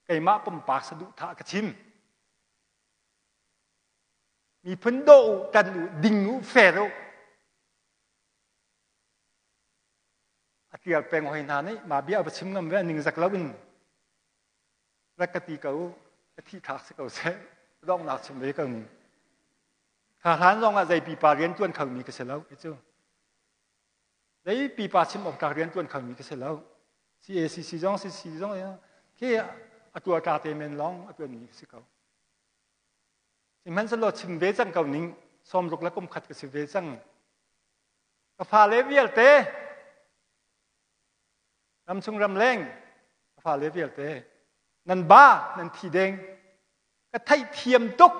[SPEAKER 1] keimah pumpak saduhthah ka chim. Miphun daw u, ṭan u, ding u, fair u. A tial peng hoi hna nih mah bia va chim ngam ve ningzak lo in rak ka ti ko ka thih thlak si ko seh donghnak chim ve ko ning kha hlan zong ah zei pipa rian tuan kho mi ka si lo cu zei pipa chim awk tlak rian tuan kho mi ka si lo CACC zong CC zong khi a tuar ta te men long a tuan mi ka si ko sihmanhsehlaw chim ve cang ko ning sawmruk le kum khat ka si ve cang ka fale vialte Ramchung ramleng ka fale vialte nan ba nan thi deng ka theihthiam tuk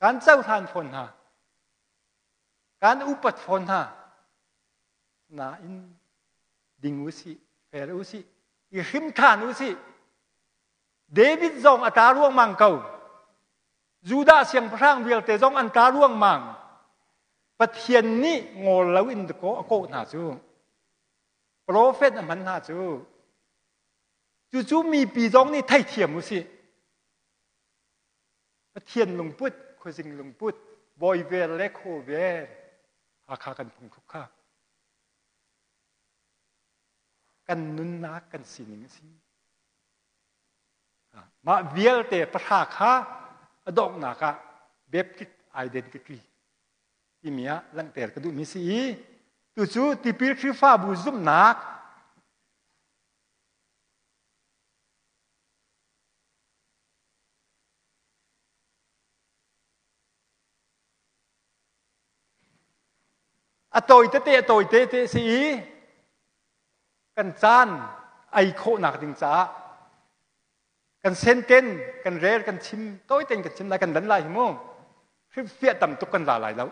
[SPEAKER 1] kan cohlan fawn hna kan upat fawn hna nain ding u sih fel u sih i hrim ṭhan u sih David zong a ta ruangmang ko Judah siangpahrang vialte zong an tla ruangmang. Pathian nih ngawl loin a kawh hna cu. Profet a hman hna cu. Cucu mipi zong nih theithiam u sih. Pathian lungput, khuazing lungput, bawi vel le khaw vel, Hakha kan phungthluk kha. Kan nunnak kan sining a si. Mah vialte pahra kha a donghnak ah Baptist identity timi ah langhter ka duhmi si i tucu tipil Khrihfabu zumhnak A tawi tete a tawi tete si i kan caan ei khawhnak ding caah kan senten kan rel kan chim tawi tein kan chim lai kan dan lai hi mu hrilhfiah tam tuk kan la lai lo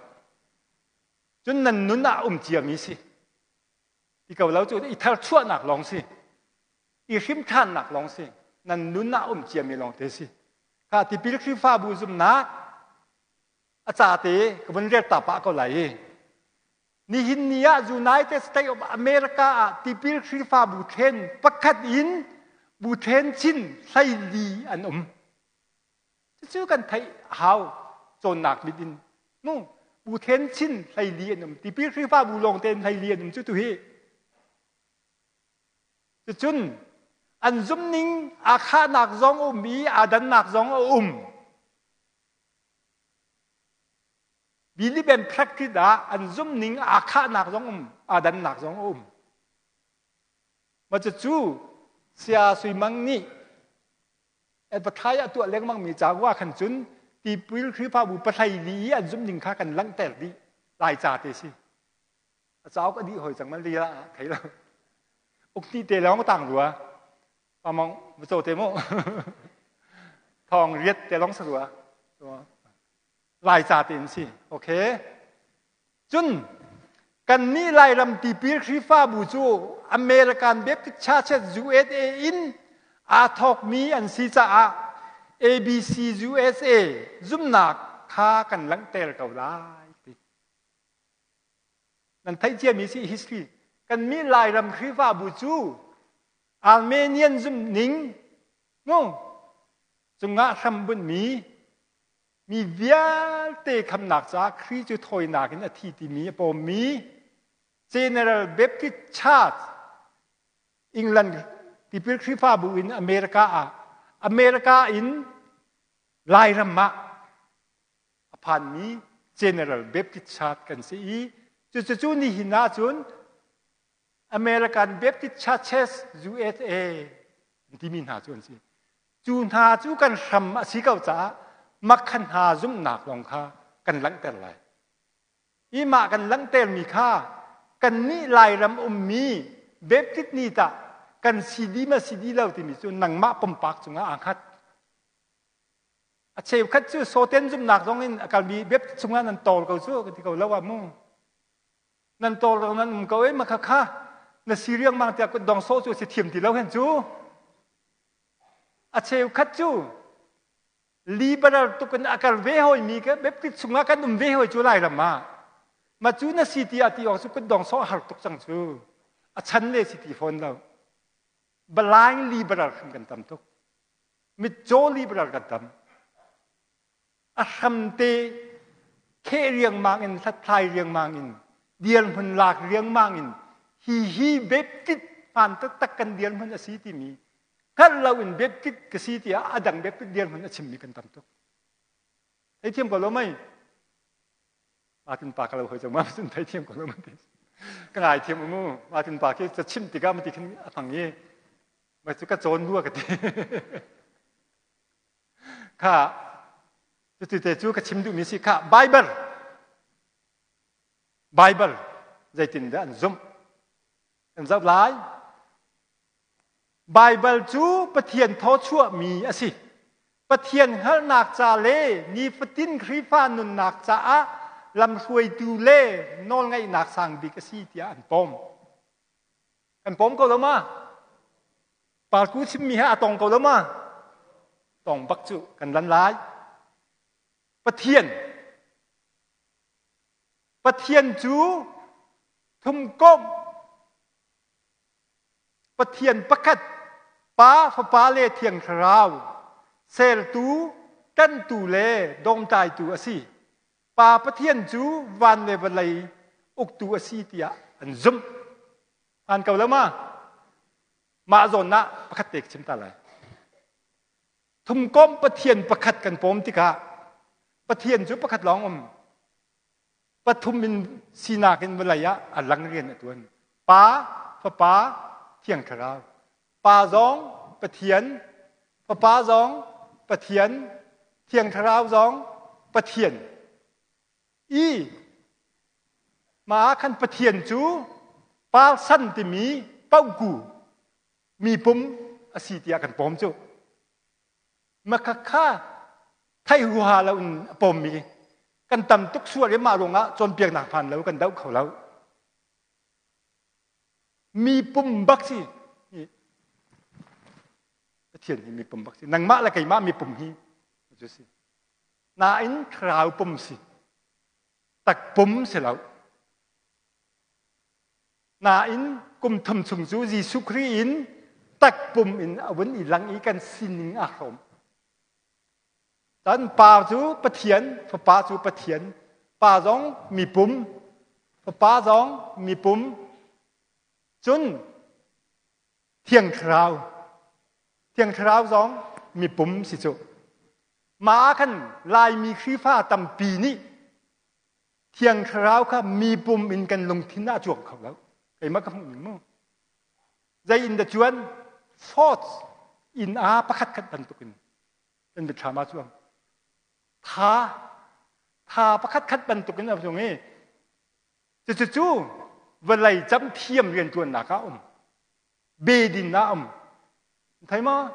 [SPEAKER 1] cun nan nun ah um ciami si ti ko lo cu i tharchuahnak lawng si i hrimṭhannak lawng si nan nun ah um ciami lawng te si kha tipil Khrihfabu zumnak a ca te ka vun rel ta pah ko lai i nihin ni ah United States of America ah tipil Khrihfabu then pakhat in bu then chin hleili an um cucu kan theih hau cawnnak mit in mu bu then chin hleili an um tipil Khrihfabu lawng tein hleili an um cu tu hi cucun an zumning aa khahnak zong a um i aa dannak zong a um Belief and practice ah an zumning aa khahnak zong um, aa dannak zong a um. Ma cucu Saya Sui Mang nih advertise a tuah lengmang mi cauk ah khan cun tipil Khrihfabu pahlei li i an zumning kha kan langhter dih lai ca te si. A cauk a dih hoi cang man li ah thei lo. Ukti te lawng tang rua. Pamong va te mu. Thong riat te lawng sa rua. Laica tein si. Okay. Cun kannih Lairam tipil Khrihfabu cu American Baptist Churches USA in aa thawkmi an si caah ABC USA zumnak kha kan langhter ko lai ti. Nan theih ciami si history. Kannih Lairam Khrihfabu cu Armenian zumhning mu cungah hrambunhmi. Mi vialte khamnak caah Khrih cu thawinak in a thi timi a pawmmi General Baptist Church England tipil Khrihfabu in America ah America in Lairam ah a phanmi General Baptist Church kan si i cucu nihin ahcun American Baptist Churches USA an timi hna cu an si. Cu hna cu kan hram a si ko caah makhan hna zumhnak lawng kha kan langhter lai. I mah kan langhtermi kha kannih Lairam ummi Baptist nih tah kan si di ma si di lo timi cu nangmah pumpak cungah aa hngat. A cheukhat cu sawten zumhnak zong in a kalmi Baptist chungah nan tawl ko cu ka ti ko lo ah mu. Nan tawl ko nan um ko e ma kha kha na si riangmang tiah kutdong sawh cu si thiam ti lo hen cu. A cheukhat cu liberal tuk in a kal ve hawimi ka Baptist chungah kan um ve hawi cu Lairam ah. Ma cu na si ti ah ti awk cu kutdong sawh har tuk cang cu. A chan le si ti fawn lo. Blind liberal hrim kan tam tuk. Mitcaw liberal kan tam. A hramte kheh riangmang in hlathlai riangmang in dirhmun lak riangmang in hi hi Baptist hmaan taktak kan dirhmun a si timi hngalh lo in Baptist ka si tiah a dang Baptist dirhmun a chimmi kan tam tuk. Theithiam ko lo mei? Martin pa ka lo hoi cang ma cun theithiam ko lo ma ti. Ka ngai thiam mu Martin pa khi ca chim tikah ma ti khin a hmang i ma cu ka cawn rua ka ti. Kha cuti te cu ka chim duhmi si kha Bible Bible zeitin dah an zumh kan zoh lai Bible cu Pathian thawchuahmi a si Pathian hngalhnak ca le nifatin Khrihfa nunnak caah lamhruaitu le nawlngeihnak sang bik a si tiah an pom Kan pom ko lo ma? Parku chimmi he a tong ko lo ma? Tong bak cu kan lan lai. Pathian Pathian cu thumkomh Pathian pakhat Pa, Fapa le Thiang Thlarau sertu, ṭanhtu le dawngtlaitu a si. Pa Pathian cu van le vawlei uktu a si tiah an zumh. Hmaan ko lo ma? Mah zawn ah pakhat te ka chim ta lai. Thumkomh Pathian pakhat kan pawm tikah Pathian cu pakhat lawng um. Pathum in sinak in vawlei ah a lang rian a tuan. Pa, Fapa, Thiang Thlarau. Pa zong Pathian, Fapa zong Pathian, Thiang Thlarau zong Pathian. I mah ah khan Pathian cu parsan timi pauku mi pum a si tiah kan pawm cu. Makhakha thei huaha lo in a pawmmi kan tam tuk sual i mah ruangah cawnpiaknak hmaan lo kan doh kho lo. Mi pum bak si. Pathian hi mi pum bak si. Nangmah le keimah mi pum hi cu si. Nain thlarau pum si. Takpum si lo. Nain kum thum chung cu Jesuh Khrih in takpum in a vun i lang i kan sining aa hrawm. Cun Pa cu Pathian, Fapa cu Pathian, Pa zong mipum, Fapa zong mipum, cun Thiang Thlarau, Thiang Thlarau zong mipum si cu. Mah ah khan Laimi Khrihfa tampi nih Thiang Thlarau kha mipum in kan lungthin ah a cuang kho lo. Keimah ka hmuh ning mu. Zei in dah cuan? Force in a pakhat khat bantukin kan mitthlam ah cuang. Tha tha pakhat khat bantukin a cung i cucu vawlei camthiam rianṭuannak ah um. Bedin ah um. Thei maw?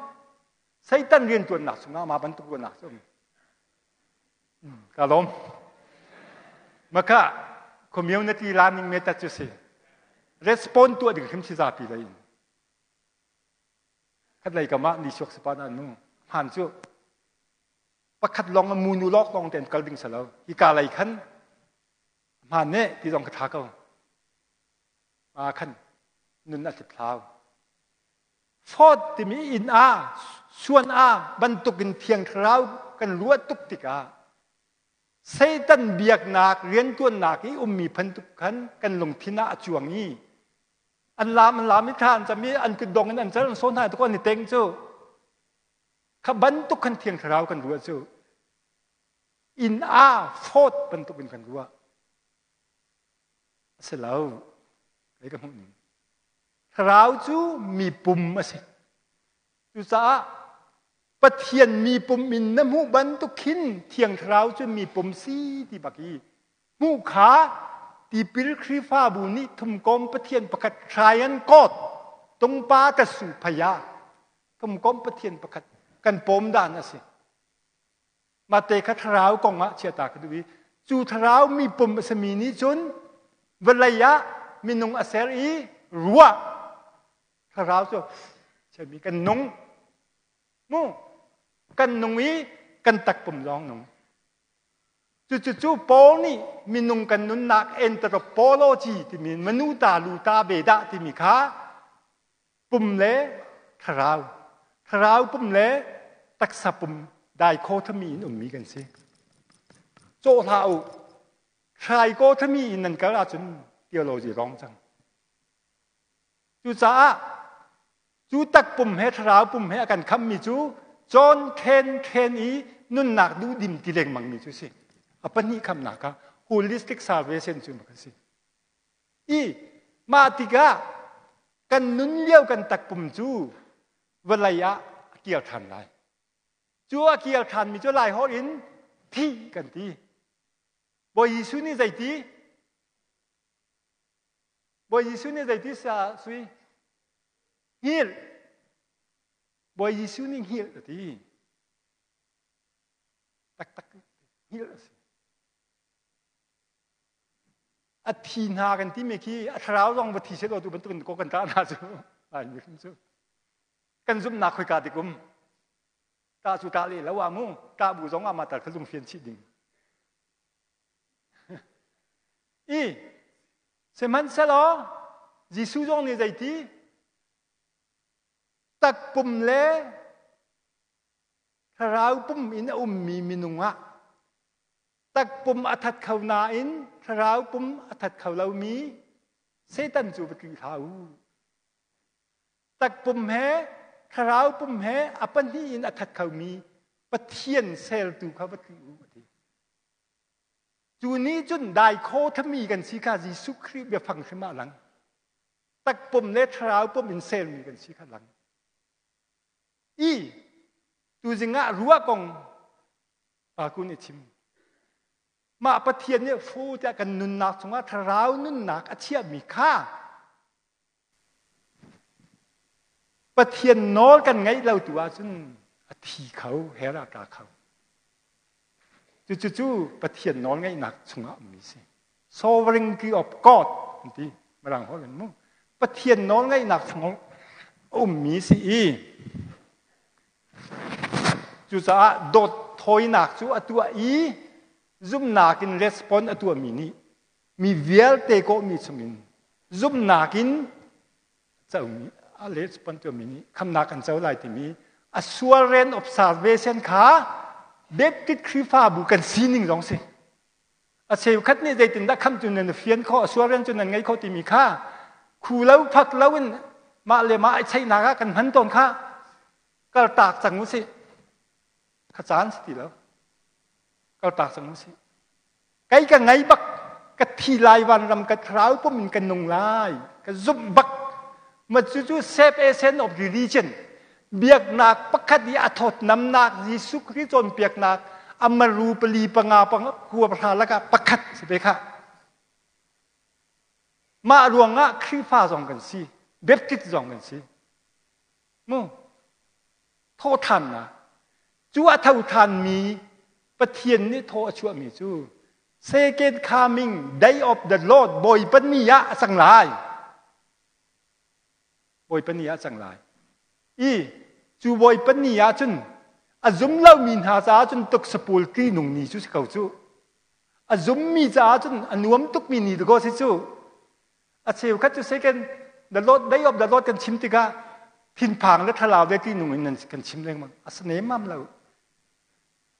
[SPEAKER 1] Satan rianṭuannak chungah mah bantuk ruahnak cu um. Ka lawm. Maka community learning method cu si. Respond tuah ding hrim si zapi lei in. Khat lei kam ah ni suak si pa na nu. Hman cu pakhat lawng a munu lawk lawng ten kal ding salo. Hi ka lei khan hman ne ti zong ka tha ko. Ma khan nun a thlau. Fawt timi inn ah suan ah bantukin thiang thlarau kan ruah tuk tikah. Satan biaknak riantuannak i ummi phantuk khan kan lungthin ah a cuang i an lam an lam i thla an cam i an kutdong in an cal an saw hna tuk an i teng cu kha bantuk khan thiang thlarau kan ruah cu inn ah fawt bantuk in kan ruah a si lo kei ka hmuh ning thlarau cu mi pum a si cucaah Pathian mi pum in na hmuh bantuk khin thiang thlarau cu mi pum si ti bak i hmuh kha tipil Khrihfabu nih thumkom Pathian pakhat Trian God tungpa ka su phaya thumkom Pathian pakhat kan pawm dan a si. Mate kha thlarau kong ah chiata ka duh i cu thlarau mi pum a simi nih cun vawlei ah minung a ser i ruah thlarau cu chiami kan nung mu kan nung i kan takpum lawng nung Cucu Paul nih minung kan nunnak anthropology timi manuta luta veda timi kha pum le thlarau, thlarau pum le taksa pum dichotomy in ummi kan si. Cawh hlah u. Trichotomy in nan kal ahcun theology wrong cang. Cucaah cu takpum he thlarau pum he a kan khammi cu cawn khen khen i nunnak duhdim ti lengmangmi cu si. A pahnih khamnak kha holistic salvation cu mak a si. I mah tikah kan nun lio kan takpum cu vawlei ah a kir ṭhan lai. Cu a kir ṭhanmi cu lai holh in thih kan ti. Bawi Jesuh nih zeiti? Bawi Jesuh nih zeiti sa sui? Hngilh. Bawi Jesuh nih hngilh a ti. Taktak hngilh a si. A thi hna kan timi khi a thlarau zong va thi seh law tu bantukin ko kan tah hna cu. Lai mi hrim cu. Kan zumhnak khoika dik um. Tah cu tah le lo ah mu. Tah bu zong ah mah tal kha lung fian chih ding. I sihmanhsehlaw Jesuh zong nih zeiti takpum le thlarau pum in a ummi minung ah takpum a that kho nain thlarau pum a that kho lomi Satan cu va ṭih hlah u. Takpum he thlarau pum he a pahnih in a that khomi Pathian sertu kha va ṭih u a ti. Cu nih cun dichotomy kan si kha Jesuh Khrih biafang hrim ah lang. Takpum le thlarau pum in sermi kan si kha lang. I tuzing ah ruah kong pa kun i chim. Mah Pathian nih fu tiah kan nunnak chungah thlarau nunnak a chiahmi kha Pathian nawl kan ngaih lo tu ahcun a thi kho, her ah tla kho. Cucu Pathian nawl ngaihnak chungah ummi si. Sovereignty of God an ti. Mirang holh in mu. Pathian nawl ngaihnak chungah ummi si i cucaah dawt thawinak cu a tuah i zumnak in respond a tuahmi nih mi vialte kawhmi chungin zumhnak in comi a respond tuahmi nih khamnak kan co lai timi a sualren of salvation kha Baptist Khrihfabu kan sining zong si a cheukhat nih zeitindah khamh cu nan fian khawh a sualren cu nan ngei khawh timi kha khu lo phak lo in mah le mah i cheihnak ah kan hman tawn kha kaltak cang u sih kha caan si ti lo kaltak cang u sih Kei ka ngei bak, ka thi lai vanram ka thlarau pum in ka nung lai, ka zumh bak. Ma cucu self essence of religion, biaknak pakhat i a thawtnamnak Jesuh Khrih cawnpiaknak amaru pali panga panga pahra lakah pakhat si ve kha. Mah ruangah Khrihfa zong kan si, Baptist zong kan si. Mu thawhthannak cu a thothanmi Pathian nih thaw a chuahmi cu second coming day of the Lord Bawipa ni ah a cang lai. Bawipa ni ah a cang lai. I cu Bawipa ni ah cun a zum lomi hna caah cun tuksapul ṭihnung ni cu si ko cu. A zummi caah cun a nuam tukmi ni dakaw si cu. A cheukhat cu second the Lord day of the Lord kan chim tikah thinphang le thlalau le ṭihnung in kan chim lengmang. A si nemam lo.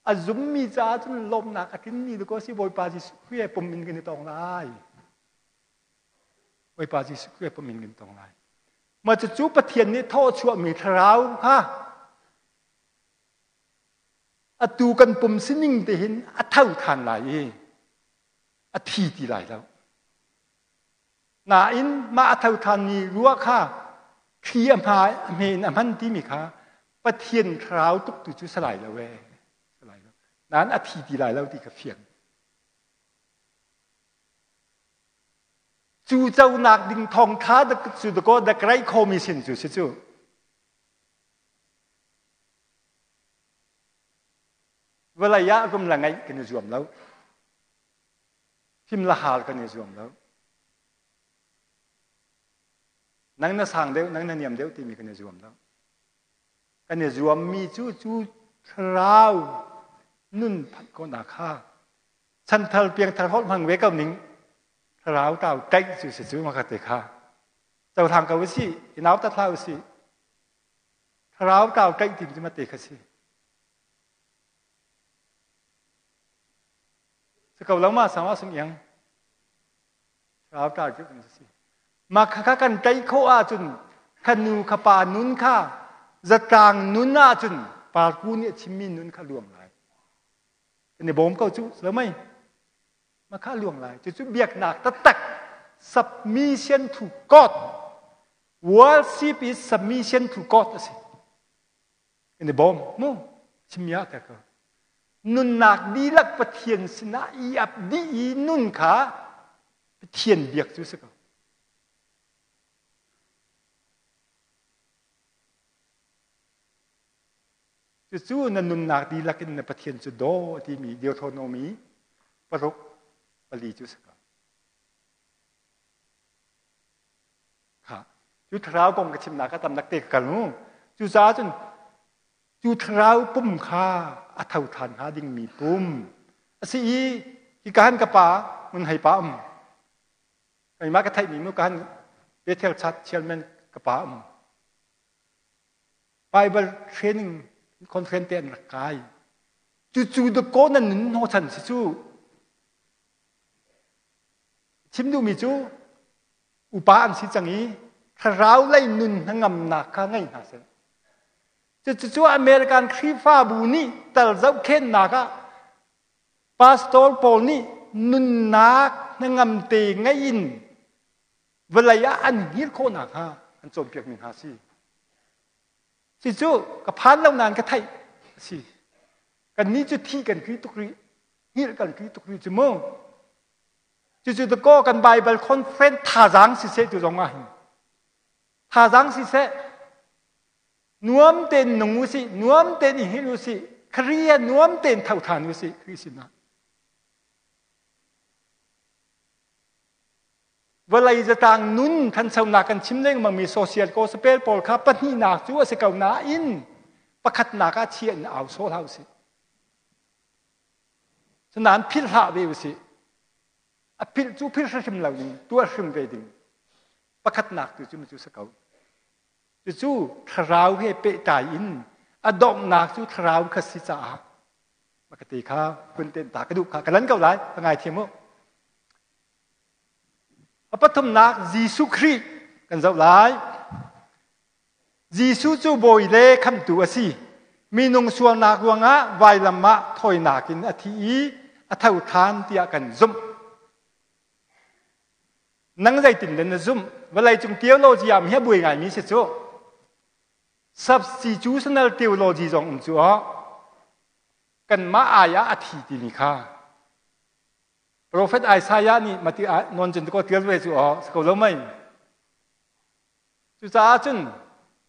[SPEAKER 1] A zummi caah cun lawmhnak a tlinmi dakaw si Bawipa Jesuh Khrih pum in kan i tong lai. Bawipa Jesuh Khrih pum in kan i tong lai. Mah cucu Pathian nih thawchuahmi thlarau kha atu kan pum sining te hin a tho than lai i a thi ti lai lo. Nain mah a tho thanmi ruah kha thli a hma a hme in a hman timi kha Pathian thlarau tuk tu cu salai lo ee. Salai lo. Nain a thi ti lai lo ti kha fiang. Cu conak ding thawngtha cu dakaw the great commission cu si cu. Vawlei ah rum la ngeih kan i zuam lo. Him la hal kan i zuam lo. Nang na sang deuh, nang na niam deuh timi kan i zuam lo. Kan i zuammi cu cu thlarau nun phanh khawhnak kha chanthar piangthar holh hmang ve ko ning thlarau tau taih cu si cu makhat te kha cohlang ko usih i nau tat hlah usih thlarau tau taih timi cu mate kha si Si ko lo ma sama sung iang thlarau tau cu kan si ma kha kha kan tei khawh ahcun kha nu kha pa nun kha zatlang nun ahcun parku nih a chimmi nun kha luang lai Kan i bawm ko cu lo mei ma kha luang lai cucu biaknak taktak submission to God worship is submission to God a si kan i bawm mu chimmi ah ka ko nunnak dihlak Pathian sinah i ap dih i nun kha Pathian biak cu si ko Cucu na nunnak dihlak in na Pathian cu daw a timi Deuteronomy paruk pali cu si ko. Kha cu thlarau kong ka chimnak a tamnak te ka kal mu. Cucaah cun cu thlarau pum kha a tho ṭhan hnga dingmi pum a si i hika han ka pa mun hei pa um. Keimah ka theihmi mu ka han Bethel Church chairman ka pa um. Bible training conference te an rak kai. Cucu dakaw nan nun hnawhchan si cu. Chim duhmi cu upa an si cang i thlarau lei nun hnangamnak kha ngei hna seh. Cucu American Khrihfabu nih tal zohkhennak ah pastor pawl nih nunnak hnangam te ngei in vawlei ah an hngir khawh nakhnga an cawnpiakmi hna si. Si cu ka phan lo nain ka theih a si. Kannih cu thi kan kri tuk rih, hngilh kan kri tuk rih cu mu. Cucu dakaw kan Bible conference thazaang siseh tu zong ah hin. Thazaang siseh, nuam tein nung usih, nuam tein i hngilh usih, Khrih nuam tein tho than usih, Khrih sinah. Vawlei zatang nun thanchonak kan chim lengmangmi social gospel pawl kha pahnihnak cu a si ko nain pakhatnak ah chia in au sawh hlah usih. Cunain philh hlah ve usih. A philh cu philh hrim lo ding, tuah hrim ve ding. Pakhatnak tu cu cu si ko. Cucu thlarau he pehtlai in a donghnak cu thlarau kha si caah ka ti kha kun ten ta ka duh kha ka lan ko lai ka ngaithiam u. A pathumnak Jesuh Khrih kan zoh lai. Jesuh cu bawi le khamhtu a si. Minung sualnak ruangah vailam ah thawinak in a thi i a tho ṭhan tiah kan zumh. Nang zeitin dah na zumh? Vawleicung theology ah hi a buai ngaimi si cu. Substitutional theology zong um cu ah kanmah ai ah a thi timi kha Profet Isaiah nih mati non cun ko tial ve cu aw si ko lo mei. Cucaah cun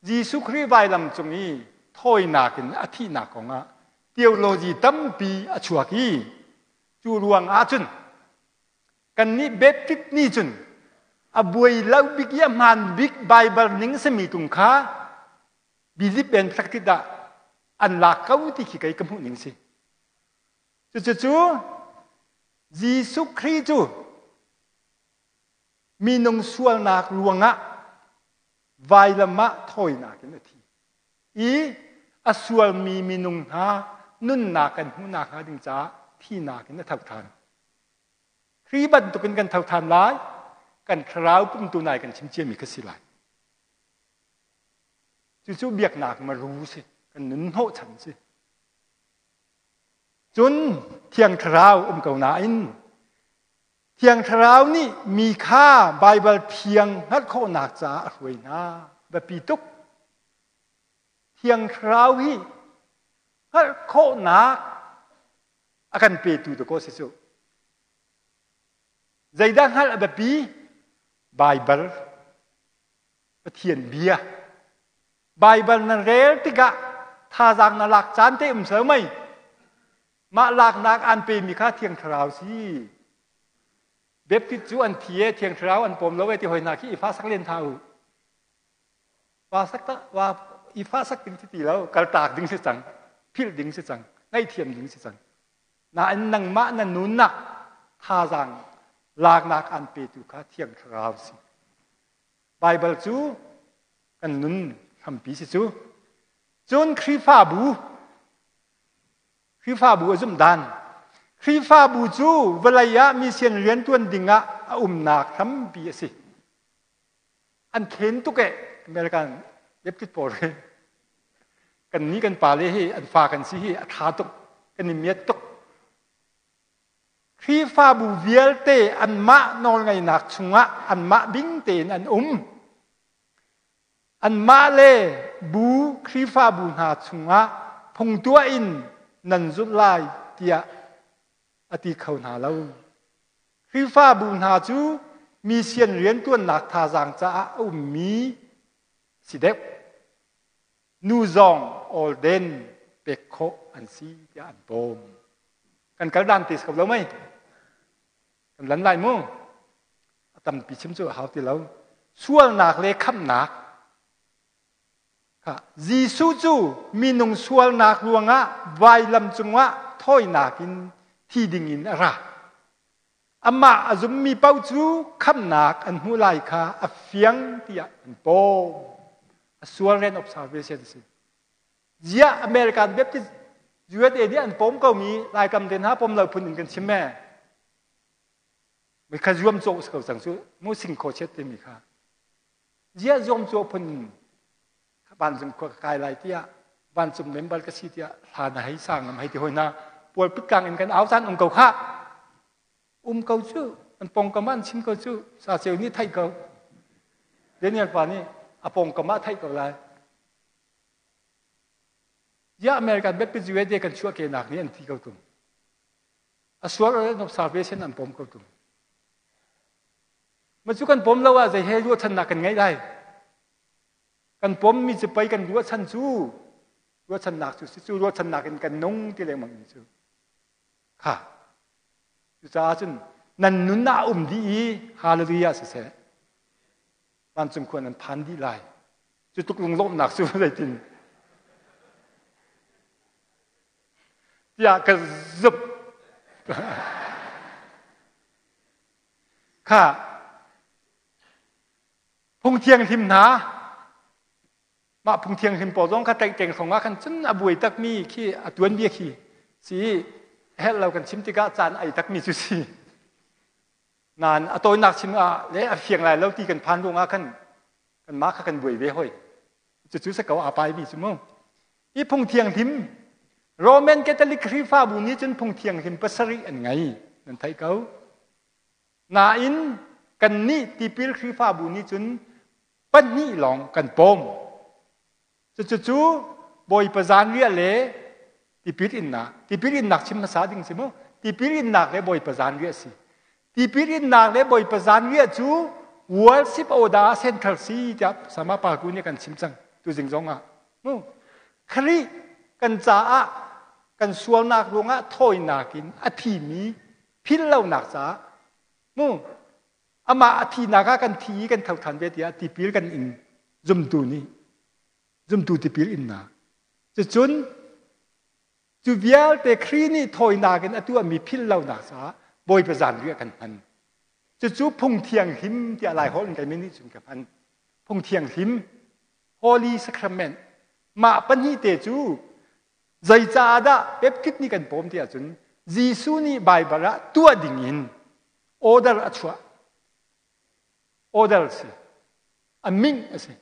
[SPEAKER 1] Jesuh Khrih vailam cung i thawinak in a thihnak kongah theology tampi a chuak i cu ruang ah cun kannih Baptist nih cun a buai lo bik i a hmaan bik Bible ning simi tung kha believe and practice ah an lak ko ti khi kei ka hmuh ning si. Cucu Jesuh Khrih cu minung sualnak ruangah vailam ah thawinak in a thi i a sualmi minung hna nunnak kan hmuhnak hnga ding caah thinak in a tho ṭhan. Khrih bantukin kan tho ṭhan lai, kan thlarau pum tu nai kan chim ciami kha si lai. Cucu biaknak maru si, kan nun hnawhchan si. Cun Thiang Thlarau um ko nain Thiang Thlarau nih mi kha Baibal thiang hngalh khawhnak caah a hruai hna. Biapi tuk. Thiang Thlarau hi hngalh khawhnak a kan petu dakaw si cu. Zeidah hngalh a biapi? Baibal Pathian bia. Baibal na rel tikah thazaang na lak caan te um sel mei. Mah laknak an pemi kha Thiang Thlarau si. Baptist cu an thi e Thiang Thlarau an pawm lo e ti hoi hna khi i fa sak len hna u. Fa sak ta wa i fa sak ding si ti lo kaltak ding si cang philh ding si cang ngaihthiam ding si cang. Nain nangmah na nunnak thazaang laknak an petu kha Thiang Thlarau si. Baibal cu kan nun hrampi si cu. Cun Khrihfabu, Khrihfabu a zumh dan. Khrihfabu cu vawlei ah mission riantuan dingah a umnak hrampi a si. An khen tuk eh American Baptist pawl hi. Kan ni kan pale hi an fa kan si hi a tha tuk. Kan i miat tuk. Khrihfabu vialte anmah nawlngeihnak chungah anmah bing tein an um. Anmah le bu Khrihfabu hna chungah phung tuah in nan zulh lai tiah a ti kho hna lo. Khrihfabu hna cu mission riantuannak thazaang caah a ummi si deuh. Nu zong awlden pek khawh an si tiah an bawm. Kan kal dan te si ko lo mei? Kan lan lai mu. A tampi chim cu a hau ti lo. Sualnak le khamhnak. Jesuh cu minung sualnak ruangah vailam cungah thawinak in thi dingin a ra. Amah a zummi paoh cu khamhnak an hmuh lai kha a fiang tiah an pawm. A sual ren observation a si. Ziah American Baptist USA nih an pawm komi Laikam te hna pawm lo phun in kan chim me. Mi kha zuam cawh si ko cang cu mu sing kho chet timi kha. Ziah zuam cawh phun in vancung khua ka kai lai tiah vancung member ka si tiah hla na hei sang ngam hei ti hoi na pual put in kan au caan um ko kha um ko cu an pongkam an chim ko cu sa ceu nih theih ko Daniel pa nih a pongkam ah theih ko lai ya American Baptist USA kan chuah ke nak nih an ti ko tung a sual or salvation an pom ko tung ma cu kan pom lo ah zei he ruahchannak kan ngeih lai Kan pommi cu pei kan ruahchan cu ruahchannak cu si cu ruahchannak in kan nung ti lengmang mi cu kha cucaah cun nan nun ah um dih i hallelujah siseh vancung khua nan phan dih lai cu tuk lunglawmhnak cu zeitin tiah ka zumh kha Phung thianghlim hna mah phung thianghlim pawl zong kha tlaihtleng hrawng ah khan cun a buai takmi khi a tuanbia khi si herh lo kan chim tikah caan ai takmi cu si nain a tawinak chim ah le a fiang lai lo ti kan phan ruangah khan kanmah kha kan buai ve hoi cucu si ko a paimi cu mu hi phung thianghlim Roman Catholic Khrihfabu nih cun phung thianghlim pasarih an ngei nan theih ko Nain kannih tipil Khrihfabu nih cun pahnih lawng kan pawm. Cucu Bawipa zanriah le tipil innak. Tipil innak chim hmasa ding si mu. Tipil innak le Bawipa zanriah si. Tipil innak le Bawipa zanriah cu worship order central si tiah sama pa ku nih kan chim cang tuzing zong ah. Mu. Khrih kan caah kan sualnak ruangah thawinak in a thimi philhlonak caah mu amah a thihnak ah kan thi i kan tho than ve tiah tipil kan in zumtu nih zumtu tipil innak cucun cu vialte Khrih nih thawinak in a tuahmi philhlonak caah Bawipa zanriah kan hman cucu phung thianghlim tiah Laiholh in keimah nih cun ka hman phung thianghlim Holy Sacrament mah pahnih te cu. Zeicaah dah Baptist nih kan pawm ti ahcun Jesuh nih Baibal ah tuah ding in order a chuah. Order si. A ming a si.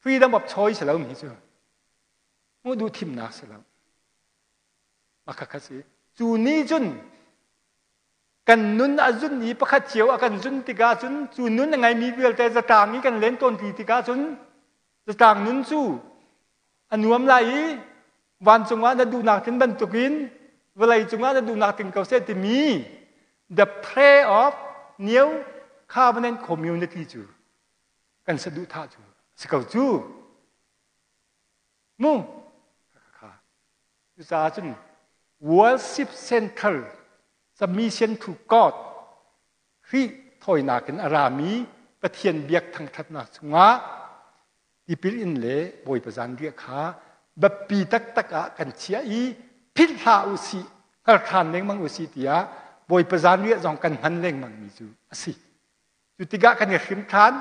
[SPEAKER 1] Freedom of choice lo mi cu. Mu duh thimnak si lo. Makha si. Cu ni cun kan nun a zun i pakhat cio a kan zun tikah cun cu nun a ngeimi vialte zatlang i kan len tawn ti tikah cun zatlang nun cu a nuam lai i vancung ah na duhnak tin bantukin vawlei cungah na duhnak ting ko seh timi the prayer of new covenant community cu kan saduhthah cu si ko cu mu kha Cucaah cun worship center submission to God Khrih thawinak in a rami Pathian biak thangṭhatnak chungah tipil in le Bawipa zanriah kha biapi taktak ah kan chiah i philh hlah u sih hngal ṭhan lengmang u sih tiah Bawipa zanriah zong kan hman lengmangmi cu a si. Cu tikah kan i hrim ṭhan.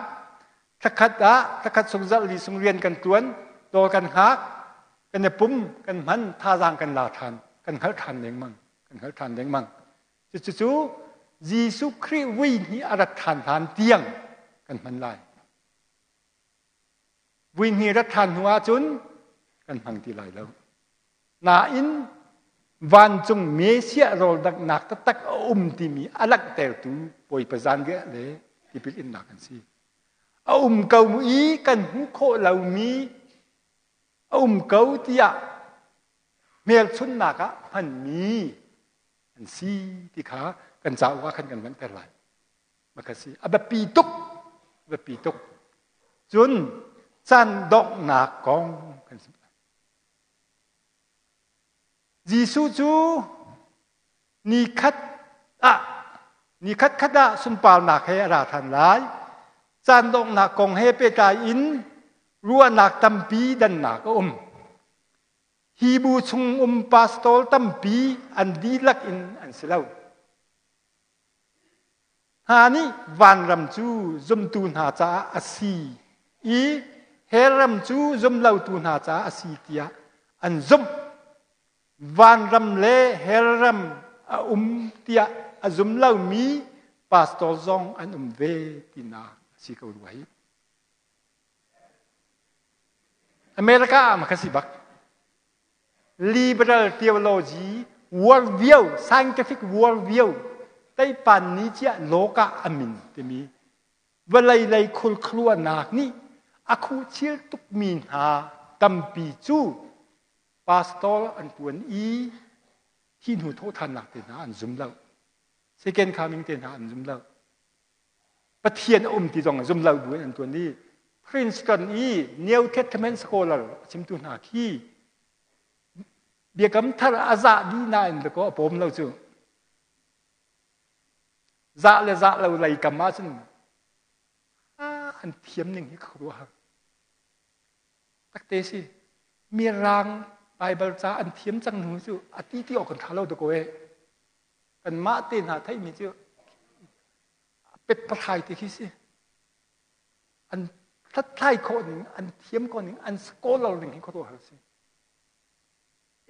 [SPEAKER 1] Thlakhat ah thlakhat sung zarh li sung rian kan ṭuan, dawr kan hngak, kan i pum, kan hman, thazaang kan la ṭhan, kan hngalh ṭhan lengmang, kan hngalh ṭhan lengmang. Cucu Jesuh Khrih vui hnih a rat ṭhan hlan tiang kan hman lai. Vui hnih rat ṭhan hnu ahcun kan hmang ti lai lo. Nain vancung Messiah rawldanghnak taktak a um timi a langhtertu Bawipa zanriah le tipil innak an si. A um ko i kan hmuh khawh lomi a um ko tiah hmelchunhnak ah hmanmi an si ti kha kan cauk ah khan kan langhter lai. Maka si a biapi tuk a biapi tuk. Cun caan donghnak kong kan si. Jesuh cu nikhat ah nikhat khat ah sunparnak he a ra ṭhan lai. Caan donghnak kong he pehtlai in ruahnak tampi dannak a um. Hi bu chung um pastor tampi an dihlak in an si lo. Hna nih vanram cu zumtu hna caah a si i hell ram cu zumlotu hna caah a si tiah an zumh. Vanram le hell ram a um tiah a zum lomi pastor zong an um ve tinak a si ko rua hi. America ah ma ka si bak. Liberal theology worldview, scientific worldview, teipan ni cia loka amin timi vawlei lei khulkhruanak nih a khuhchil tukmi hna tampi cu pastor an tuan i thi hnu thawhthannak te hna an zum lo. Second coming te hna an zum lo. Pathian a um ti zong zum lo bu in an tuan i Princeton i New Testament scholar a chimtu hna khi biakam thar a zah dih nain dakaw a pawm lo cu. Zah le zah lo lei kam ahcun an thiam ning hi ka khuaruahhar. Takte si. Mirang Bible ca an thiam cang hnu cu a ti ti awk kan tha lo dakaw e. Kanmah te hna theihmi cu pet pathlai te khi si. An hlathlai khawh ning, an thiam khawh ning, an scholar ning hi khuaruahhar si.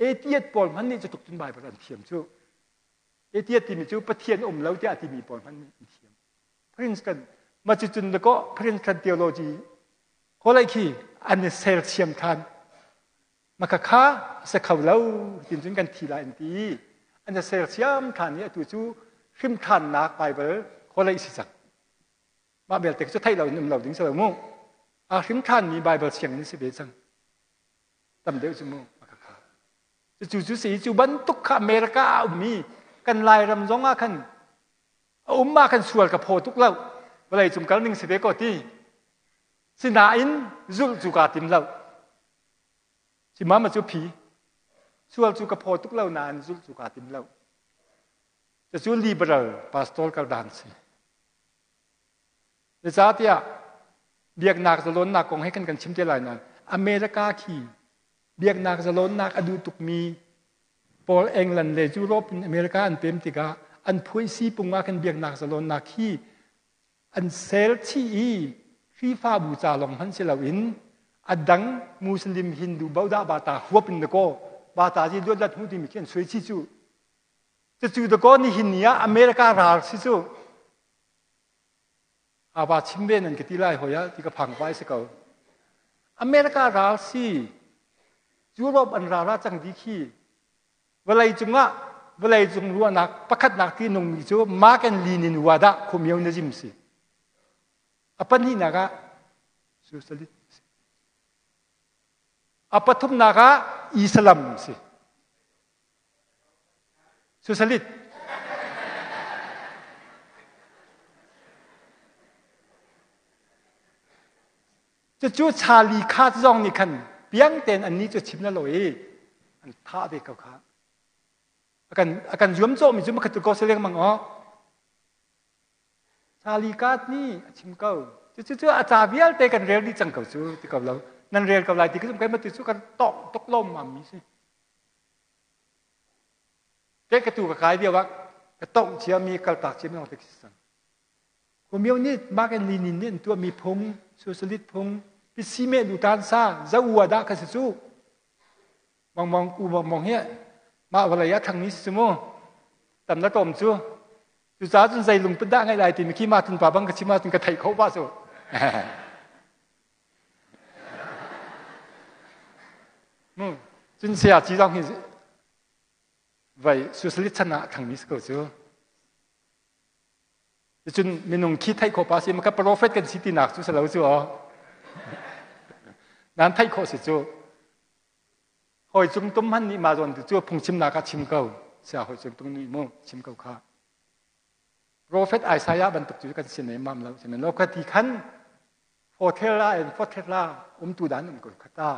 [SPEAKER 1] Atheist pawl hmanh nih cu tuk cun Bible an thiam cu. Atheist timi cu Pathian um lo tiah timi pawl hmanh nih an thiam. Princeton, ma cu cun dakaw Princeton theology kholai khi an i sersiam than. Maka kha a si kho lo tin cun kan thi lai an ti. An i sersiam than i atu cu hrimthannak Bible kholai si cang. Mah belte cu theih lo in um lo ding si lo mu. A hrim thanmi Bible sianginn si ve cang. Tam deuh cu mu. Maka kha. Cu cu si cu bantuk kha America ah a ummi kan Lairam zong ah khan a um ah khan sual ka phaw tuk lo. Vawlei cung kal ning si ve ko ti. Sinain zulh cu kaa tim lo. Sihmama cu phi. Sual cu ka phaw tuk lo nain zulh cu kaa tim lo. Cucu liberal pastor kal dan si. Zeicahtiah biaknak zalonnak kong he kan kan chim te lai nain America khi biaknak zalonnak a duh tukmi Paul England le Europe in America an pem tikah an phuaisi pung ah khan biaknak zalonnak hi an sel chih i Khrihfabu ca lawng hmanh si loin a dang Muslim, Hindu, Baudah, Bata huap in dakaw. Batazi luat lat hmu timi khi an suai chi cu. Cucu dakaw nihin ni ah America ral si cu. Ava chim ve nan ka ti lai hoi ah ti ka phang vai si ko. America ral si. Europe an ral ah cang di khi. Vawlei cungah vawlei cung ruahnak pakhatnak ti nungmi cu Mark and Lenin wadah communism si. A pahnihnak ah socialist si. A pathumnak ah Islam si. Socialist. Cucu Charlie Khat zong nih khan piang tein annih cu chim na lo i an thah ve ko kha. A kan zuamcawhmi cu makhat tu ko si lengmang aw. Charlie Khat nih a chim ko. Cucu cu a ca vialte kan rel dih cang ko cu ti ko lo. Nan rel ko lai ti ka zum kai matu cu kan tawk tuk lawmmam mi si. Te ka tu ka kai lio ah ka tongh ciami kaltak ciami lawng te si cang. Communist Mark and Lenin nih an tuahmi phung, socialist phung, pisime lutan sa, za ua dah ka si cu. Mong mong ku mong mong hi mah vawlei ah thangmi si cu mu. Tam na tom cu. Cucaah cun zei lungput dah ngeih lai timi khi mah tun pa bang ka chim ahcun ka theih kho pa cu. Mu cun saya ci zong hi vai socialist chan ah thangmi si ko cu. Cun minung khi theih khawh pa si maka prophet kan si tinak cu si lo cu aw. Nan theih khawh si cu. Hawi cung tum han nih ma zawn cu phungchimnak ah chim ko. Sia hawi cung tum nih mu chim ko kha. Prophet Isaiah bantuk cu kan si ne mam lo. Sihmanhsehlaw ka ti khan fothela in fothela umtu dan um ko khata.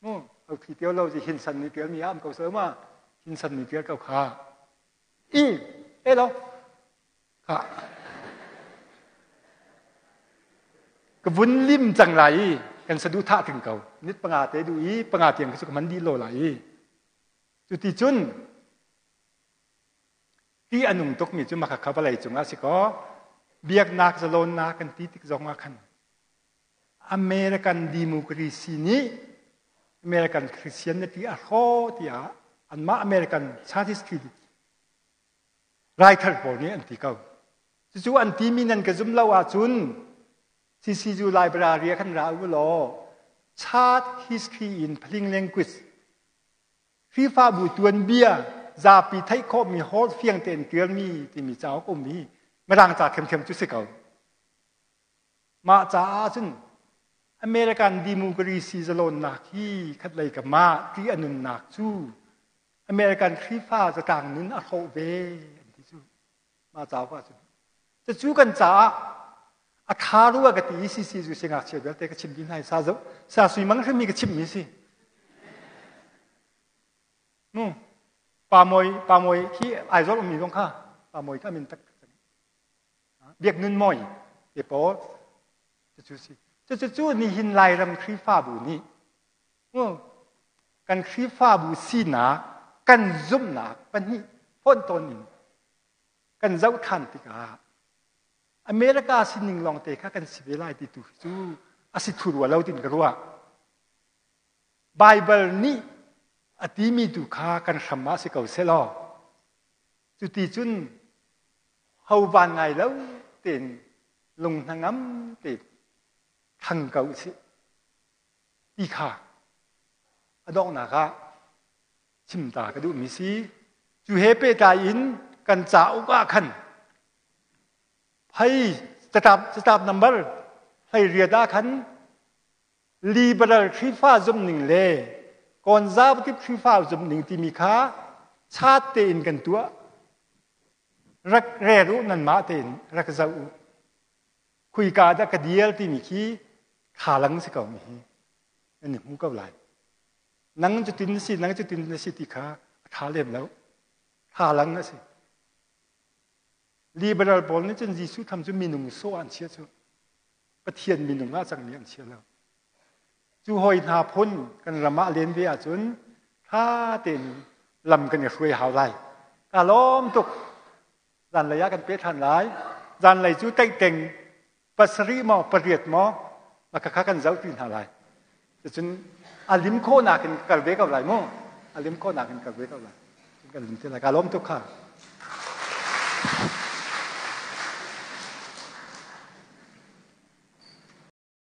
[SPEAKER 1] Mu au thi teo lo ji hin san ni tial mi am ko so ma hin san ni tial ko kha. I elo kha ka vun lim cang lai i kan saduhthah ting ko nit panga te du i panga tiang ka su ka man di lo lai i cuti cun ti a nung tuk mi cu maka kha vawlei cungah si ko biaknak zalonnak kan ti tik zong ah khan American democracy nih American Christianity a hrawh tiah anmah American Church Raithar pawl nih an ti ko. Cucu an timi nan ka zum lo ahcun CCU library ah khan ra u law chart history in Paling language Khrihfabu tuanbia zapi theih khawhmi holh fiang tein ṭialmi timi cauk um i Mirang ca ṭhiamṭhiam cu si ko. Mah caah cun American democracy zalonnak hi khatlei ka mah ti a nunnak cu American Khrihfa zatlang nun a hrawh ve an ti cu. Mah cauk ah cun. Cucu kan caah a tha rua ka ti i CC zu singakchia vialte ka chim dih hna i sa zo sa sui mang hrim mi ka chimmi si. Nu pa moi pa moi khi Aizawl ummi zong kha pa moi kha min tak Biak Nun Mawi te pawl cucu si. Cucu nihin Lairam Khrihfabu nih kan Khrihfabu sinak kan zumhnak pahnih fontawn in kan zoh than tikah America sining lawngte kha kan si ve lai ti tu cu a si thu rua lo tin ka ruah. Baibal nih a timi tu kha kan hram ah si ko selaw cuti cun ho van ngai lo tein lung hnangam tein thang ko usih ti kha a donghnak ah chim ta ka duhmi si. Cu he pehtlai in kan cauk ah khan hei catlap catlap number hlei riat ah khan liberal Khrihfa zumhning le conservative Khrihfa zumhning timi kha chat tein kan tuah. Rak rel u nanmah tein rak zoh u. Khuika dah ka dial timi khi thalang si ko mi hi nan i hmu ko lai. Nang cu tin na si, nang cu tin na si ti kha a tha lem lo. Thalang a si. Liberal pawl nih cun Jesuh tham cu minung sawh an chia cu. Pathian minung ah cangmi an chia lo. Cu hoi hna phun kan ram ah len ve ahcun tha tein lam kan i hruai hau lai. Ka lawm tuk. Zanlei ah kan pe than lai. Zanlei cu teihteng pasarih maw pariat maw maka kha kan zoh ti hna lai. Cucun a lim khawhnak in ka kal ve ko lai mu. A lim khawhnak in kal ve ko lai. Kan lim te lai. Ka lawm tuk kha.